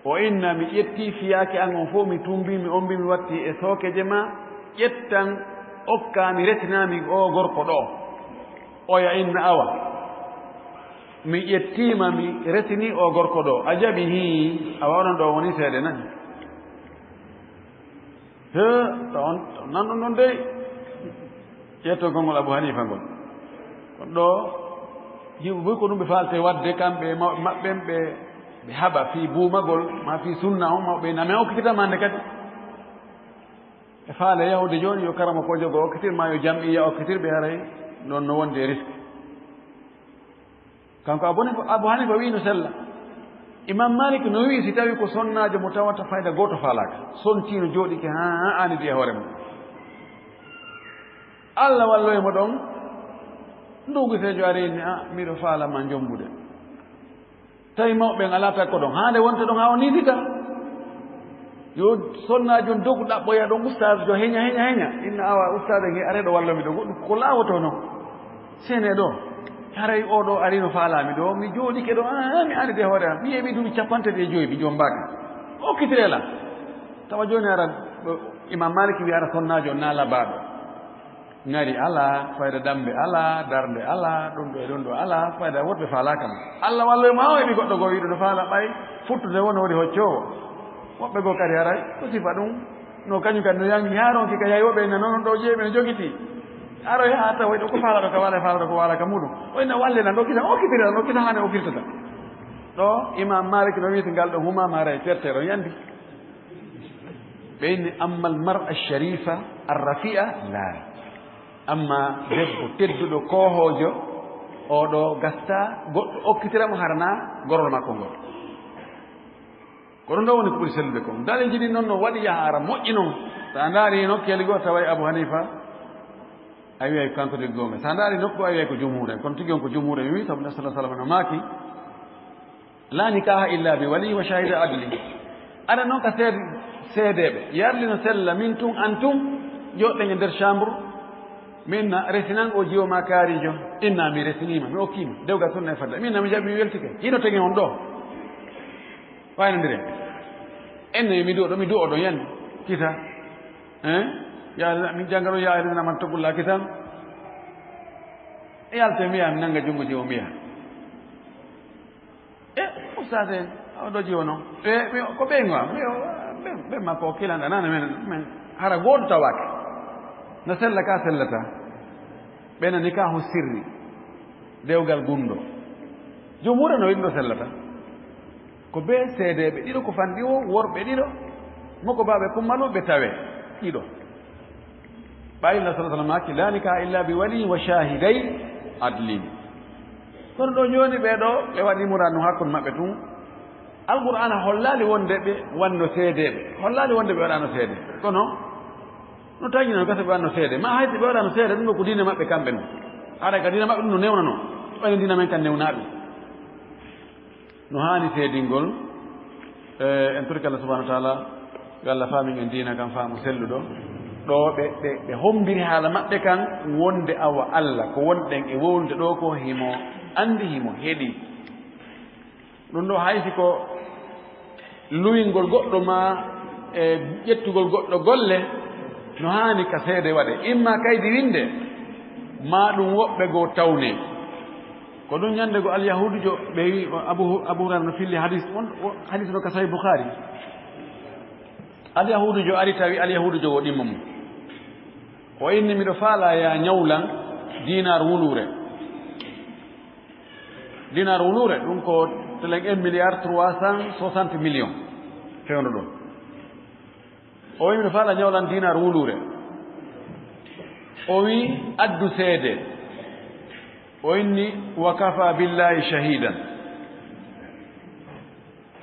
O inna, mi ƴetti fiyaake an on fof, mi tumbi, mi ombi, mi watti e sookeje ma, ƴettan, okka, mi retina mi o gorko ɗo. Oya inna, awa. Mi ƴettiima, mi retini o gorko ɗo. A jaɓi? Hii, awa onon ɗo woni seede nan. He, taw on, taw nan ɗon ɗon dey. Ƴeeto konngol Abu Hanifa ngol. Kono ɗo, yimɓe buy ko ɗum ɓe faalte waɗde, kamɓe e mawɓe maɓɓe ɓe, ɓe haɓa fii buumagol, ma fii sunna on, mawɓe ina men okkitita ma nde kadi. E faale yahude jooni yo karamokoojo goo okkitir, ma yo jam'iyya okkitir ɓe, haray noon no wondi e risque. Kanko Abu Hanifa, Abu Hanifa wi'i no sella. Imam Malik no wi'i si tawi ko sonnaajo mo tawata fayda gooto faalaaka, sontii no jooɗike haa, haa aanidi e hoore mum. Allah walloy mo ɗon, nduguteejo ari inni, "A, miɗo faala ma jombude." Tawi mawɓe ɓen alaa takko ɗon, haa nde wonta ɗon haa o niidita. Yo sonnaajo on dogu ɗaɓɓoya ɗon ustaas jo heña, heña, heña. Inna awa ustaas en he are ɗo wallo mi ɗo, goɗɗum ko laawoto non. Sene ɗo, haray o ɗo ari no faalaami ɗo, mi jooɗike ɗo, ah, mi ari de hoore am. Mi heɓi duuɓi cappanɗe tati e joyi, mi jombaaka. Okkitire lan. Tawa jooni ara, ɗo, Imam Malik wi ara sonnaajo on naa labaaɗo. Ŋari alaa, fayda dambe alaa, darnde alaa, ɗum ɗo e ɗum ɗo alaa, fayda woɗɓe faalaaka mo. Allah walloy ma o heɓi goɗɗo goo wiɗo no faala ɓay, futtude won woni hoccoowo. Woɓɓe goo kadi haray, ko sifa ɗum, no kañum kadi no yangi haa ronki ka yahi woɓɓe ina noon ɗo jeeɓi no jogiti. Aroy haa tawa ɗo ko faala ɗo ka waala, faala ɗo ko waala ka muɗum. O ina walle nan ɗo kisa, o kitira, ɗo kisa haane o firtata. Ɗo Imam Malik no wiiti ngal ɗo humama haray tertere o yandi. Ɓe inni, "Amma al mar'a sharifa ar rafi'a, la." Amma debbo tedduɗo, koohoojo, oɗo gasta goɗɗo okkitira mo harana gorol makko ngol. Ko ɗum ɗo woni ko ɓuri sellude kon. Daliilji ɗin noon no waɗi yaha ara moƴƴi noon. So a ndaari nokkeeli goo taway Abu Hanifa, a wiyay ko kanko tigi goonga. So a ndaari nokku, a wiyay ko jumhuur en. Kono tigi on ko jumhuur en wi, sabu Nabi sallallahu alaihi wasallam no maaki, "La nikaha illa bi wali wa shahida adli." Aɗa noon ka seed-, seedeeɓe. Yarli no sella, min tun, an tun, jooɗɗen e nder chambre. Min na resinan o jiwo ma kaarijo. Inna mi resiniima, mi okkiima. Dewgal sunna e fadda. Min na mi jaɓi, mi weltike. Hino tege on ɗo. Waynondire. Enne mi du'o ɗo, mi du'o ɗo, yan. Kita. Hein? Yaade min jannga ɗo yaade min aman togullaaki tan. E yalte mbiya mi nannga junngo jiwo mbiya. E ustaas en, o ɗo jiwo noon. E mi ko ɓeyngo am, mi o ɓe makko o kilanɗa nana men men hara gooto tawaaki. No sella ka sellata. Ɓe nani ka ho sirri. Dewgal gunndo. Jom wuro no wiɗndo sellata. Ko bee seedeeɓe ɗiɗo, ko fanɗi o, worɓe ɗiɗo, moko baaɓe kummalu ɓe tawe ɗiɗo. Ɓayri Nabi sallallahu alaihi wasallam haaki, "La nikaha illa bi waliyin wa shahiday adlin." Kono ɗo jooni ɓee ɗo, ɓe waɗi muranu hakkunde maɓɓe tun. Alqur'aana hollaali wonde ɓe wanno seedeeɓe, hollaali wonde ɓe waɗano seede. Kono no taƴi no gasa ɓe wanno seede. Ma hay si ɓe waɗano seede, ɗum ɗo ko diine maɓɓe kamɓe non. Haray ka diine maɓɓe ɗum no newnano. Ɓayri diine men kan newnaa ɗum. No haani seedingol, eh, en torike Allah subhanahu wa ta'ala, yo Allah faamin en diina kan faamu selluɗo. Ɗo ɓe, ɓe, ɓe hombiri haala maɓɓe kan, wonde awa Allah, ko wonɗen e wowlude ɗo ko himo andi, himo heɗi. Ɗum ɗo hay si ko luwingol goɗɗo ma e ƴettugol goɗɗo golle, no haani ka seede waɗe. Imma kaydi winde, ma ɗum woɓɓe goo tawne. Ko ɗum ñande go Alyahuudujo, ɓe wi, Abu, Abu Hurayra no filli hadis, on, o hadis no ka Sahih Bukhari. Alyahuudujo ari tawi Alyahuudujo wo ɗimmo mum. O inni, "Miɗo faala ya ñawlan dinar wuluure." Dinar wuluure, ɗum ko telen un milliard trois cent soixante millions fewndo ɗum. O wi, "Miɗo faala ñawlan dinar wuluure." O wi, "Addu seede." O inni, "Wa kafa billahi shahidan."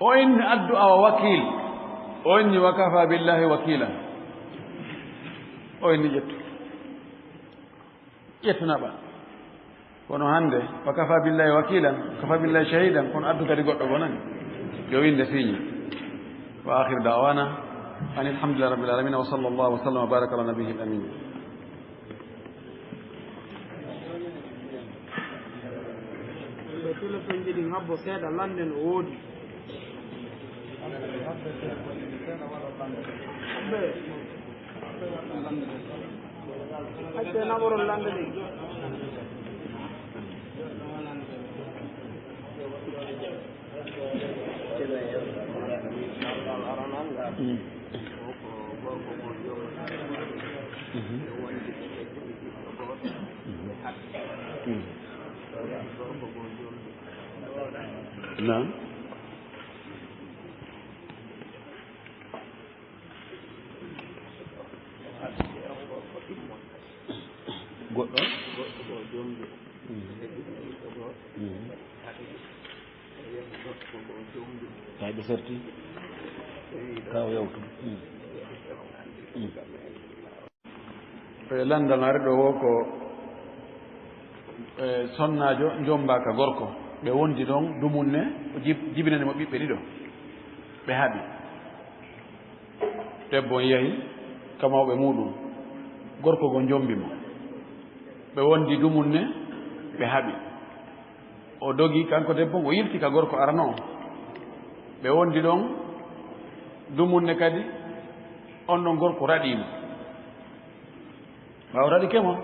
O inni, "Addu awa wakil." O inni, "Wa kafa billahi wakilan." O inni, "Ƴettu." Ƴettu naɓa. Kono hannde, "Wa kafa billahi wakilan, kafa billahi shahidan", kono addu kadi goɗɗo goo nani. Yo winde signe. Wa akhiru da'wana anil hamdulillahi rabbil alamin, wa sallallahu wa sallam wa baraka ala nabiyyil amin. Ɓe téléphone ji ɗi ngabbo seeɗa, lannden o woodi. Acce naɓoron lande ɗin. Naam. Goɗɗo? Tawi ɓe serti? Ka o yawtu. E lanndal ari ɗo woo ko, e, sonnaajo jommbaaka gorko. Ɓe wondi ɗon dumunne, o jib-, jibinani mo ɓiɓɓe ɗiɗo. Ɓe haɓi. Debbo on yahi ka mawɓe muuɗum. Gorko goo jommbi mo. Ɓe wondi dumunne, ɓe haɓi. O dogi, kanko debbo, o yilti ka gorko arano on. Ɓe wondi ɗon dumunne kadi, on ɗon gorko raɗii mo. Ɓaawo raɗike mo,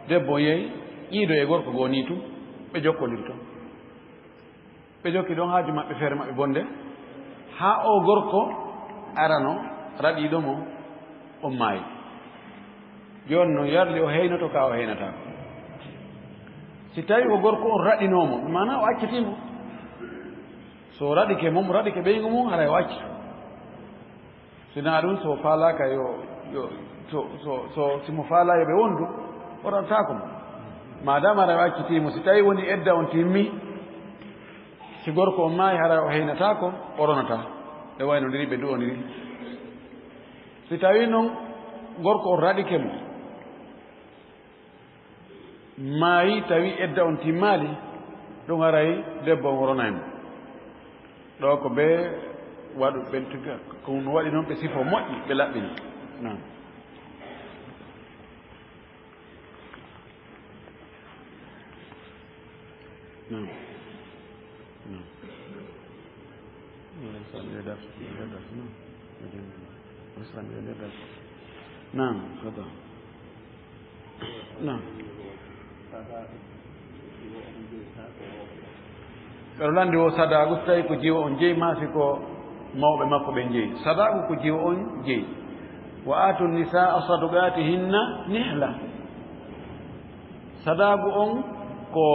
debbo on yehi, ƴiido e gorko goo nii tun, ɓe jokkondiri ton. Ɓe jokki ɗon haaju maɓɓe feere maɓɓe bonde, haa oo gorko arano raɗiiɗo mo, on maayi. Jooni non yarli o heynoto kaa o heynataako. Si tawii ko gorko on raɗinoo mo, maanaa o accitii mo. So o raɗike mo, mo raɗike ɓeyngu mum, haray o acci. Si naa ɗum, so faalaaka yo, yo, so, so, so, si mo faalaa yo ɓe wondu, o raɗataako mo. Maadaama haray o accitii mo, si tawii woni edda on timmi, si gorko on maayi, haray o heynataako, o ronataa. Ɓe waynondiri, ɓe du'ondiri. Si tawii non gorko on raɗike mo, maayi tawi edda on timmaali, ɗum haray debbo on ronay mo. Ɗo ko ɓe waɗu, ɓe tuga, ko no waɗi noon ɓe sifo moƴƴi, ɓe laɓɓini. Naam. Naam. Naam. Naam. Naam, fadal. Naam. Ɓeɗo lanndi wo sadaagu, so tawi ko jiwo on jeyi, maa si ko mawɓe makko ɓen jeyi. Sadaagu ko jiwo on jeyi. Wa aatu nisaa sadaqaatihinna nihla. Sadaagu on ko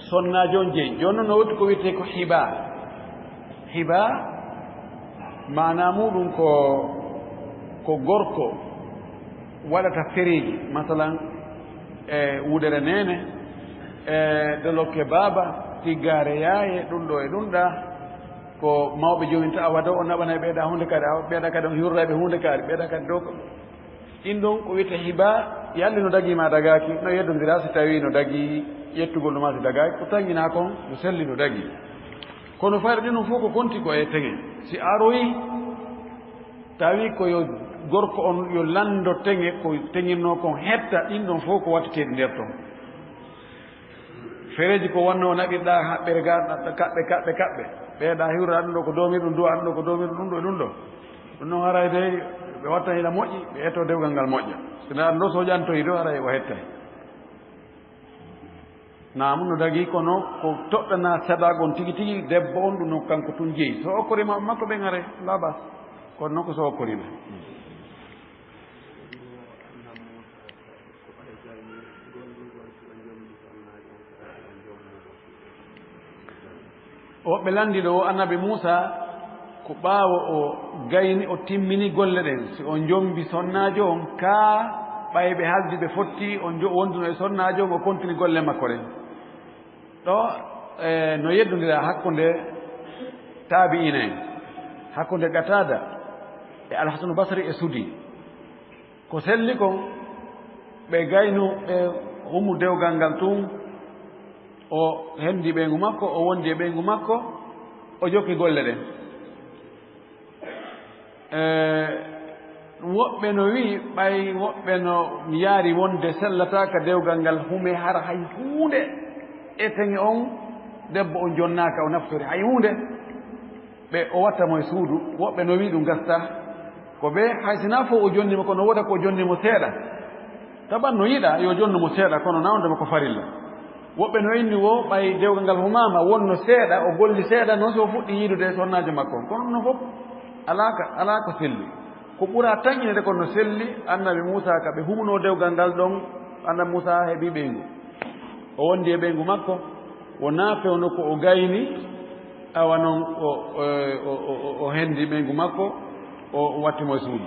sonnaajo on jeyi. Jooni non no woodi ko wiyetee ko hibaa. Hibaa maanaa muuɗum ko, ko gorko waɗata fereeji, masalan, e wudere neene, e dolokke baaba, tiggaare yaaye, ɗum ɗo e ɗum ɗa, ko mawɓe joginta, awa ɗo o naɓanay ɓeeɗa huunde kadi, awa ɓeeɗa kadi on hiwroray ɓe huunde kadi, ɓeeɗa kadi ɗo ko. Ɗin ɗon ko wiyetee hibaa, yalli no dagii maa dagaaki, no yeddondiraa si tawii no dagii, ƴettugol no maa si dagaaki, ko tanginaa kon no selli no dagii. Kono fayre ɗin ɗon fof ko konti ko e teŋe. Si aroyi, tawi ko yo gorko on yo lanndo teŋe, ko teŋinnoo kon hetta, ɗin ɗon fof ko watteteeɗi nder ton. Fereeji ko wonnoo naɓirɗaa haɓɓere ga, kaɓɓe, kaɓɓe, kaɓɓe. Ɓeeɗa hiwra ɗum ɗo ko doomirɗum, duwa ɗum ɗo ko doomirɗum, ɗum ɗo e ɗum ɗo. Ɗum noon haray dey ɓe wattan ila moƴƴi, ɓe etoo dewgal ngal moƴƴa. Sinaa ɗum ɗo so ƴantoyi ɗo haray o hettay. Naamu no dagii, kono ko toɗɗanaa sadaagu on tigi tigi, debbo on ɗum noon kanko tun jeyi. So okkoriima makko ɓen haray, laa bas. Kono noon ko so okkoriima. Woɓɓe lanndi ɗo wo Annabi Muusaa, ko ɓaawo o gayni, o timmini golle ɗen. Si o jombi sonnaajo on, kaa ɓay ɓe haaldi ɓe fotti, o jo-, wonduno e sonnaajo on, o kontini golle makko ɗen. Ɗo, e, no yeddondira hakkunde taabi'iina en, hakkunde Qataada e Alhasanu Basri e Sudi. Ko selli kon, ɓe gaynu, ɓe humu dewgal ngal tun, o hendi ɓeyngu makko, o wondi e ɓeyngu makko, o jokki golle ɗen. E, woɓɓe no wi'i, ɓay woɓɓe no yaari wonde sellataa ka dewgal ngal hume hara hay huunde e teŋe on, debbo on jonnaaka, o naftori hay huunde. Ɓe o watta mo e suudu, woɓɓe no wi'i ɗum gastaa. Ko ɓe, hay sinaa fof o jonni mo, kono wooda ko o jonni mo seeɗa. Taban no yiɗa yo jonnu mo seeɗa, kono na wonde mo ko farilla. Woɓɓe no inni wo, ɓay dewgal ngal humaama, wonno seeɗa, o golli seeɗa, noon so o fuɗɗi yiidude e sonnaajo makko on. Kono ɗum fof alaa ka, alaa ko selli. Ko ɓura tanƴinede kon no selli, Annabi Muusaa ka ɓe humunoo dewgal ngal ɗon, Annabi Muusaa heɓi ɓeyngu. O wondi e ɓeyngu makko, wonaa fewndo ko o gayni, awa noon o, o, o, o, o hendi ɓeyngu makko, o watti mo e suudu.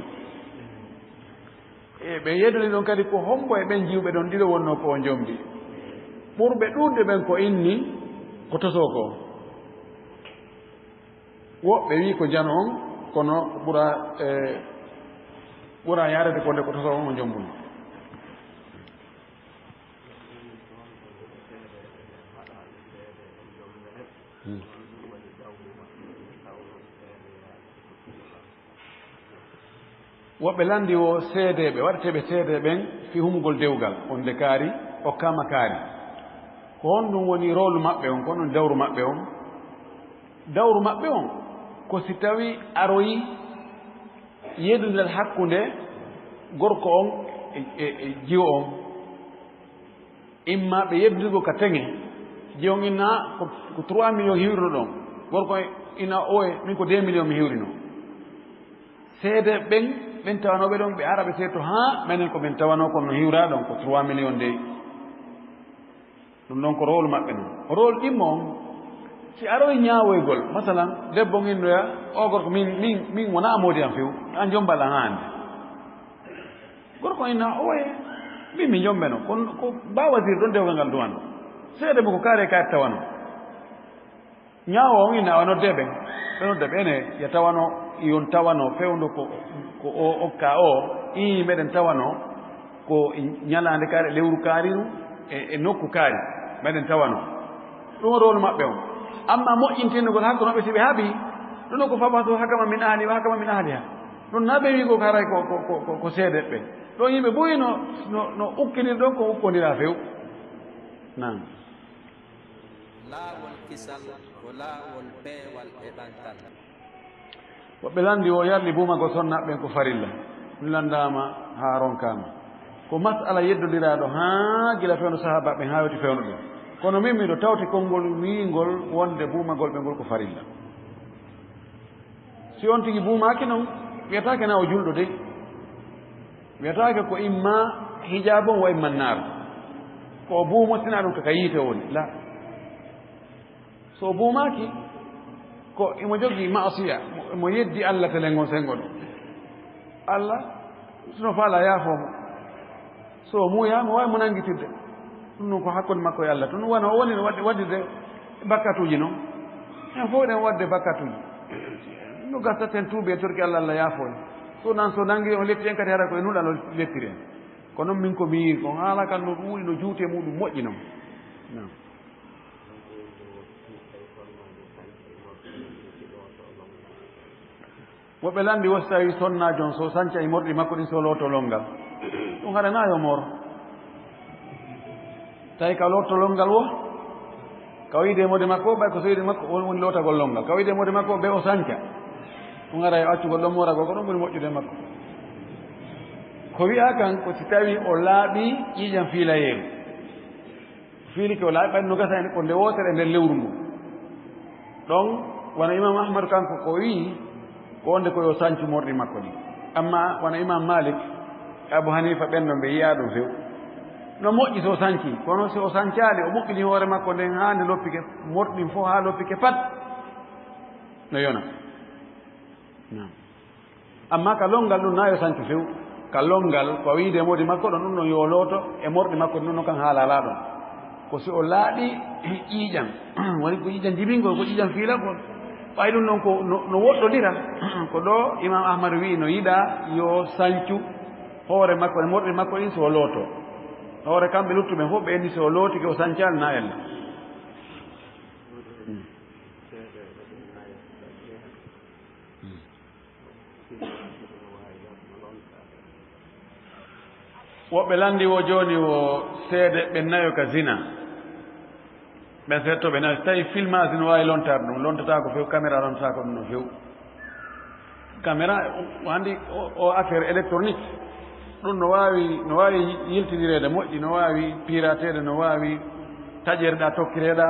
E ɓe yeddori ɗon kadi ko hombo e ɓen jiwɓe ɗon ɗiɗo wonnoo ko o jombi. Ɓurɓe ɗuuɗde ɓen ko inni ko tosoo ko. Woɓɓe wi'i ko jano on, kono ɓura, e, ɓura yaarede ko nde ko tosoo on o jombunoo. Hmm. Woɓɓe lanndi wo seedeeɓe, waɗeteeɓe seede ɓen fii humugol dewgal, on de kaari, okkaama kaari. Ko honɗum woni rowlu maɓɓe on, ko honɗum dawru maɓɓe on? Dawru maɓɓe on, ko si tawii aroyi yeddondiral hakkunde gorko on e, e, e jiwo on. Imma ɓe yeddugo ka teŋe, jiwo on inna ko, ko trois millions hiwrino ɗon. Gorko inna oye, min ko deux millions mi hiwrino. Seede ɓen, ɓen tawanooɓe ɗon, ɓe ara ɓe seeto, haa menen ko min tawanoo kon no hiwraa ɗon ko trois millions dey. Ɗum ɗon ko rowol maɓɓe non. Rowol ɗimmo on, si aroyi ñaawoygol, masalan, debbo on innoya, o gorko, min, min, min wonaa moodi am few, an jombal an haa hannde. Gorko inna, oye, min mi jombeno, ko, ko ba wazir ɗon dewgal ngal duwano. Seede mo ko kaare kaare tawano. Ñaawo on inna, awa nodde ɓen. Ɓe nodda ɓe ene, ya tawano, yon tawano, fewndo ko, ko o okka o, ii meɗen tawano, ko ñalaande kaari, lewru kaariru, e, e nokku kaari, meɗen tawano. Ɗum o rowol maɓɓe on. Amma moƴƴintindugol hakkunde maɓɓe si ɓe haɓi, ɗum o ko fabasu hakama min ahli, wa hakama min ahliha. Ɗum na ɓe wi'ugol ko haray ko, ko, ko, ko, ko seedeɓe. Ɗon yimɓe buy no, no, no ukkinir ɗon ko ukkondiraa few. Naam. Laawol kisal ko laawol peewal e ɓantal. Woɓɓe lanndi o yarli buumagol sonnaaɓe ɓen ko farilla. Lanndaama haa ronkaama. Ko masala yeddondiraaɗo haa gila fewndo sahaabaaɓe haa yawti fewndo ɗen. Kono min miɗo tawti konngol wiingol wonde buumagol ɓe ngol ko farilla. Si on tigi buumaaki non, wiyataake na o julɗo de. Wiyataake ko imma hijaabon wa imma naar. Ko o buumo sina ɗum ko ka yiite woni. La. So o buumaaki, ko imo jogii maasiya, mo, mo yeddi Allah telen ngon sengo ɗum. Allah, sino faala yaafoo mo. So o muuyaa, mo waawi mo nanngitirde. Ɗum ɗum ko hakkunde makko e Allah. Ɗum wano o woni no waɗde, waɗirde bakkatuuji non. En fof eɗen waɗde bakkatuuji. No gasa ten tuubi e torki Allah, Allah yaafoo en. So nan, so nanngi on letti en kadi hara ko e nulal o lettiri en. Ko noon min ko mi yi'i, ko haala kan no ɗuuɗi, no juuti e muɗum moƴƴi non. Naam. Woɓɓe lanndi wo si tawi sonnaajo on so sanca e morɗi makko ɗin so looto lonngal. Ɗum hara na yo moor. Tawi ka looto lonngal wo, ka o yiide e moode makko, ɓay ko so yiide makko, woni, woni lootagol lonngal. Ka o yiide e moode makko, be o sanca. Ɗum hara yo accugol ɗon mooragol, ko ɗum ɓuri moƴƴude e makko. Ko wi'a kan, ko si tawi o laaɓi ƴiiƴam fiilayeeru. Fiilike o laaɓi ɓayde no gasa en ko nde wootere e nder lewru ndu. Ɗon, wano Imam Ahmadu kanko ko wi'i, ko wonde ko yo sancu morɗi makko ɗi. Amma wano Imam Malik, Abu Hanifa ɓen ɗon ɓe yi'a ɗum few. No moƴƴi so o sanci, kono si o sancaali, o ɓuɓɓini hoore makko nden haa nde loppike, morɗi ɗin fof haa loppike pat, no yona. Naam. Amma ka lonngal ɗum na yo sancu few. Ka lonngal, ko a wiide e moodi makko ɗon, ɗum ɗon yo looto e morɗi makko ɗum ɗon kan haalala ɗon. Ko si o laaɓi ƴiiƴam, woni ko ƴiiƴam jibingol, ko ƴiiƴam fiilagol. Ɓay ɗum ɗon ko no, no woɗɗodira. Ko ɗo Imam Ahmad wi'i no yiɗa yo sancu hoore makko e morɗi makko ɗin so o looto. Hoore kamɓe luttuɓe fof ɓe enni so o lootike o sancaali na ella. Woɓɓe lanndi wo jooni wo seede ɓe nayo ka zina. Ɓen seetto ɓe nayo. Tawi filmage no waawi lontaade ɗum, lontataako few, caméra lontataako ɗum no few. Caméra, o anndi o, o affaire électronique. Ɗum no waawi, no waawi yiltindireede moƴƴi, no waawi pirateede, no waawi taƴereɗa, tokkireɗa.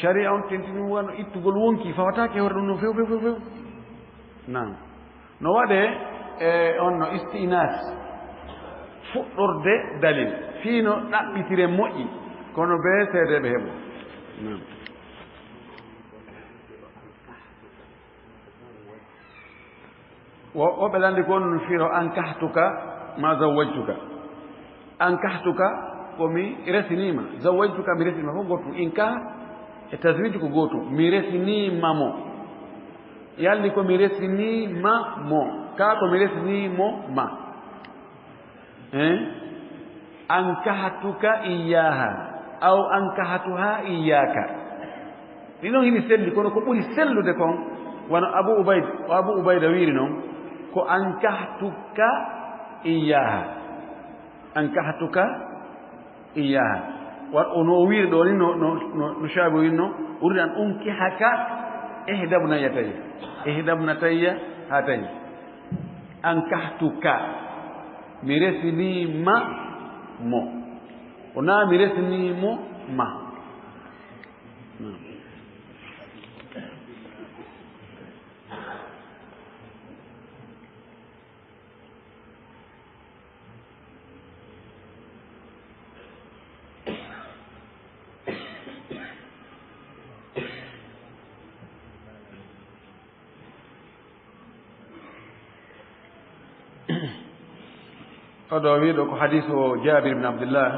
Sharia on tentini wano ittugol wonki, fawataake hoore ɗum no few, few, few, few. Naam. No waɗee e on no isti'naas, fuɗɗorde dalil, fii no ɗaɓɓitire moƴƴi, kono bee seedeeɓe heɓo. Naam. Wo-, woɓɓe lanndi ko on no firo ankahtuka ma zawwajtuka. Ankahtuka ko mi resiniima, zawwajtuka mi resiniima, fof gootum. Inkah e tazwij ko gootum. Mi resiniima mo. Yalni ko mi resiniima mo. Ka ko mi resiniimo ma. Eh? Ankahtuka iyyaha. Aw ankahtuha iyyaka. Ɗi non hini selli, kono ko ɓuri sellude kon, wano Abu Ubayd, Abu Ubayda wiiri non, ko ankahtuka iyyaha. Ankahtuka iyyaha. Wa-, o no o wiiri ɗo ni, no, no, no, no Shaabi wiiri no, "Uriidu an unkihaka ihda ibnatayya." Ihda ibnatayya hatayni. Ankahtuka. Mi resiniima mo. O na mi resiniimo ma. Oɗo wiiɗo ko hadiisu o Jaabir ibn Abdillah,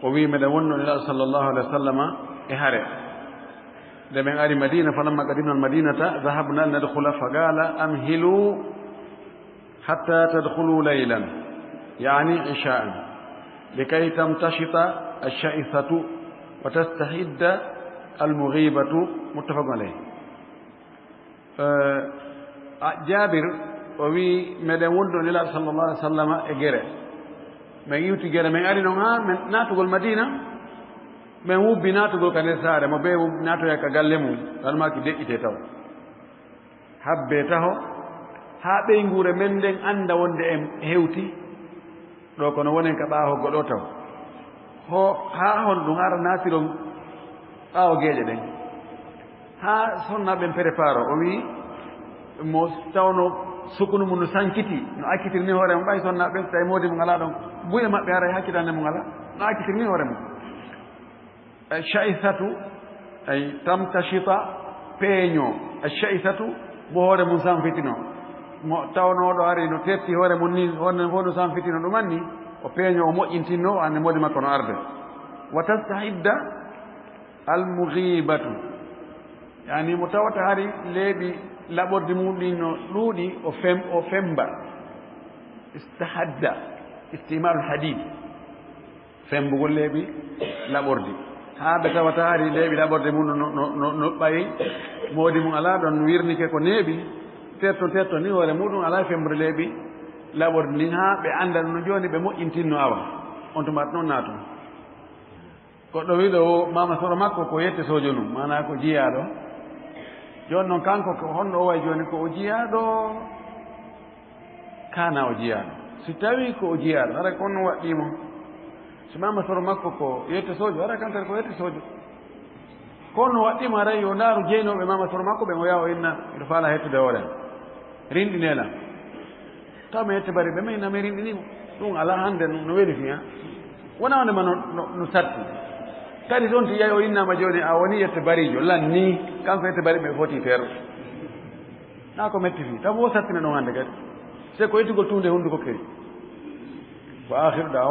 o wii, meɗen wonno Nulaaɗo sallallahu alaihi wa sallama e hare. Nde men ari Madina, falamma qadimna al-Madinata, dhahabna linadkhula, faqala, "Amhilu hatta tadkhulu laylan," yaani isha'an, "likay tamtashita ash-sha'ithatu wa tastahidda al-mughibatu," muttafaqun alayh. Eh, a, Jaabir, o wi'i, meɗen wondude Nulaaɗo sallallahu alaihi wa sallama e gere. Men iwti gere, men ari non haa men naatugol Madina. Men wubbi naatugol ka nder saare, mo bee wub-, naatoya ka galle mum, ɗan maaki deƴƴitee taw. Habbee taho, Haa ɓeynguure men nden annda wonde en hewti ɗo, kono wonen ka ɓaawo goɗɗo taw. Ho, haa honɗum ara naatiron ɓaawo geeƴe ɗen? Haa sonnaaɓe ɓen préparo, o wi'i mo tawno sukunu mum no sankiti, no accitiri ni hoore mum, ɓay sonnaaɓe ɓen, so tawi moodi mum alaa ɗon, buy e maɓɓe haray hakkitande mum alaa, no accitiri ni hoore mum. Sha'isatu, ay tamtashita, peeño. Sha'isatu, mo hoore mum sanfitino. Mo tawnooɗo ari no tetti hoore mum ni, hoore mum fof no sanfitino ɗum anni, o peeño, o moƴƴintinno, o anndi moodi makko no arde. Wa tastahidda al-mughibatu. Yani mo tawata hari leeɓi laɓordi mum ɗin no ɗuuɗi, o fem-, o femba. Istahadda, istimalul hadid. Fembugol leeɓi laɓordi. Haa ɓe tawata hari leeɓi laɓordi mum no, no, no, no ɓay moodi mum alaa ɗon, wirnike ko neeɓi, tetto, tetto ni hoore muɗum alaa fembude leeɓi laɓordi ndin, haa ɓe annda ɗum no jooni, ɓe moƴƴintinno awa. On tuma noon naatu. Goɗɗo wiɗo o, maama soro makko ko yette sojo num, maanaa ko jiyaaɗo. Jooni noon kanko ko honno o wayi jooni, ko o jiyaaɗo? Kana o jiyaaɗo. Si tawi ko o jiyaaɗo, hara ko honno waɗɗii mo? Si maama soro makko ko yette sojo, hara kan kadi ko yette sojo. Ko honno waɗɗii mo? Hara yo ndaaru jeynooɓe maama soro makko ɓen, o yaha o inna, miɗo faala hettude hoore am. Rinɗinee lan. Taw mi yette bari ɓe, mi inna mi rinɗinii mo. Ɗum alaa hannde no, no weli fii, ha? Wona wonde ma no, no, no satti. Kadi ɗon ti yahi o innaama jooni a woni yette bariijo, lan nii, kanko yette bari ɓe foti teero. Naa ko metti fii. Taw mo sattina ɗon hannde kadi. Se ko ittugol tuunde hunnduko key. Wa akhiru da'wana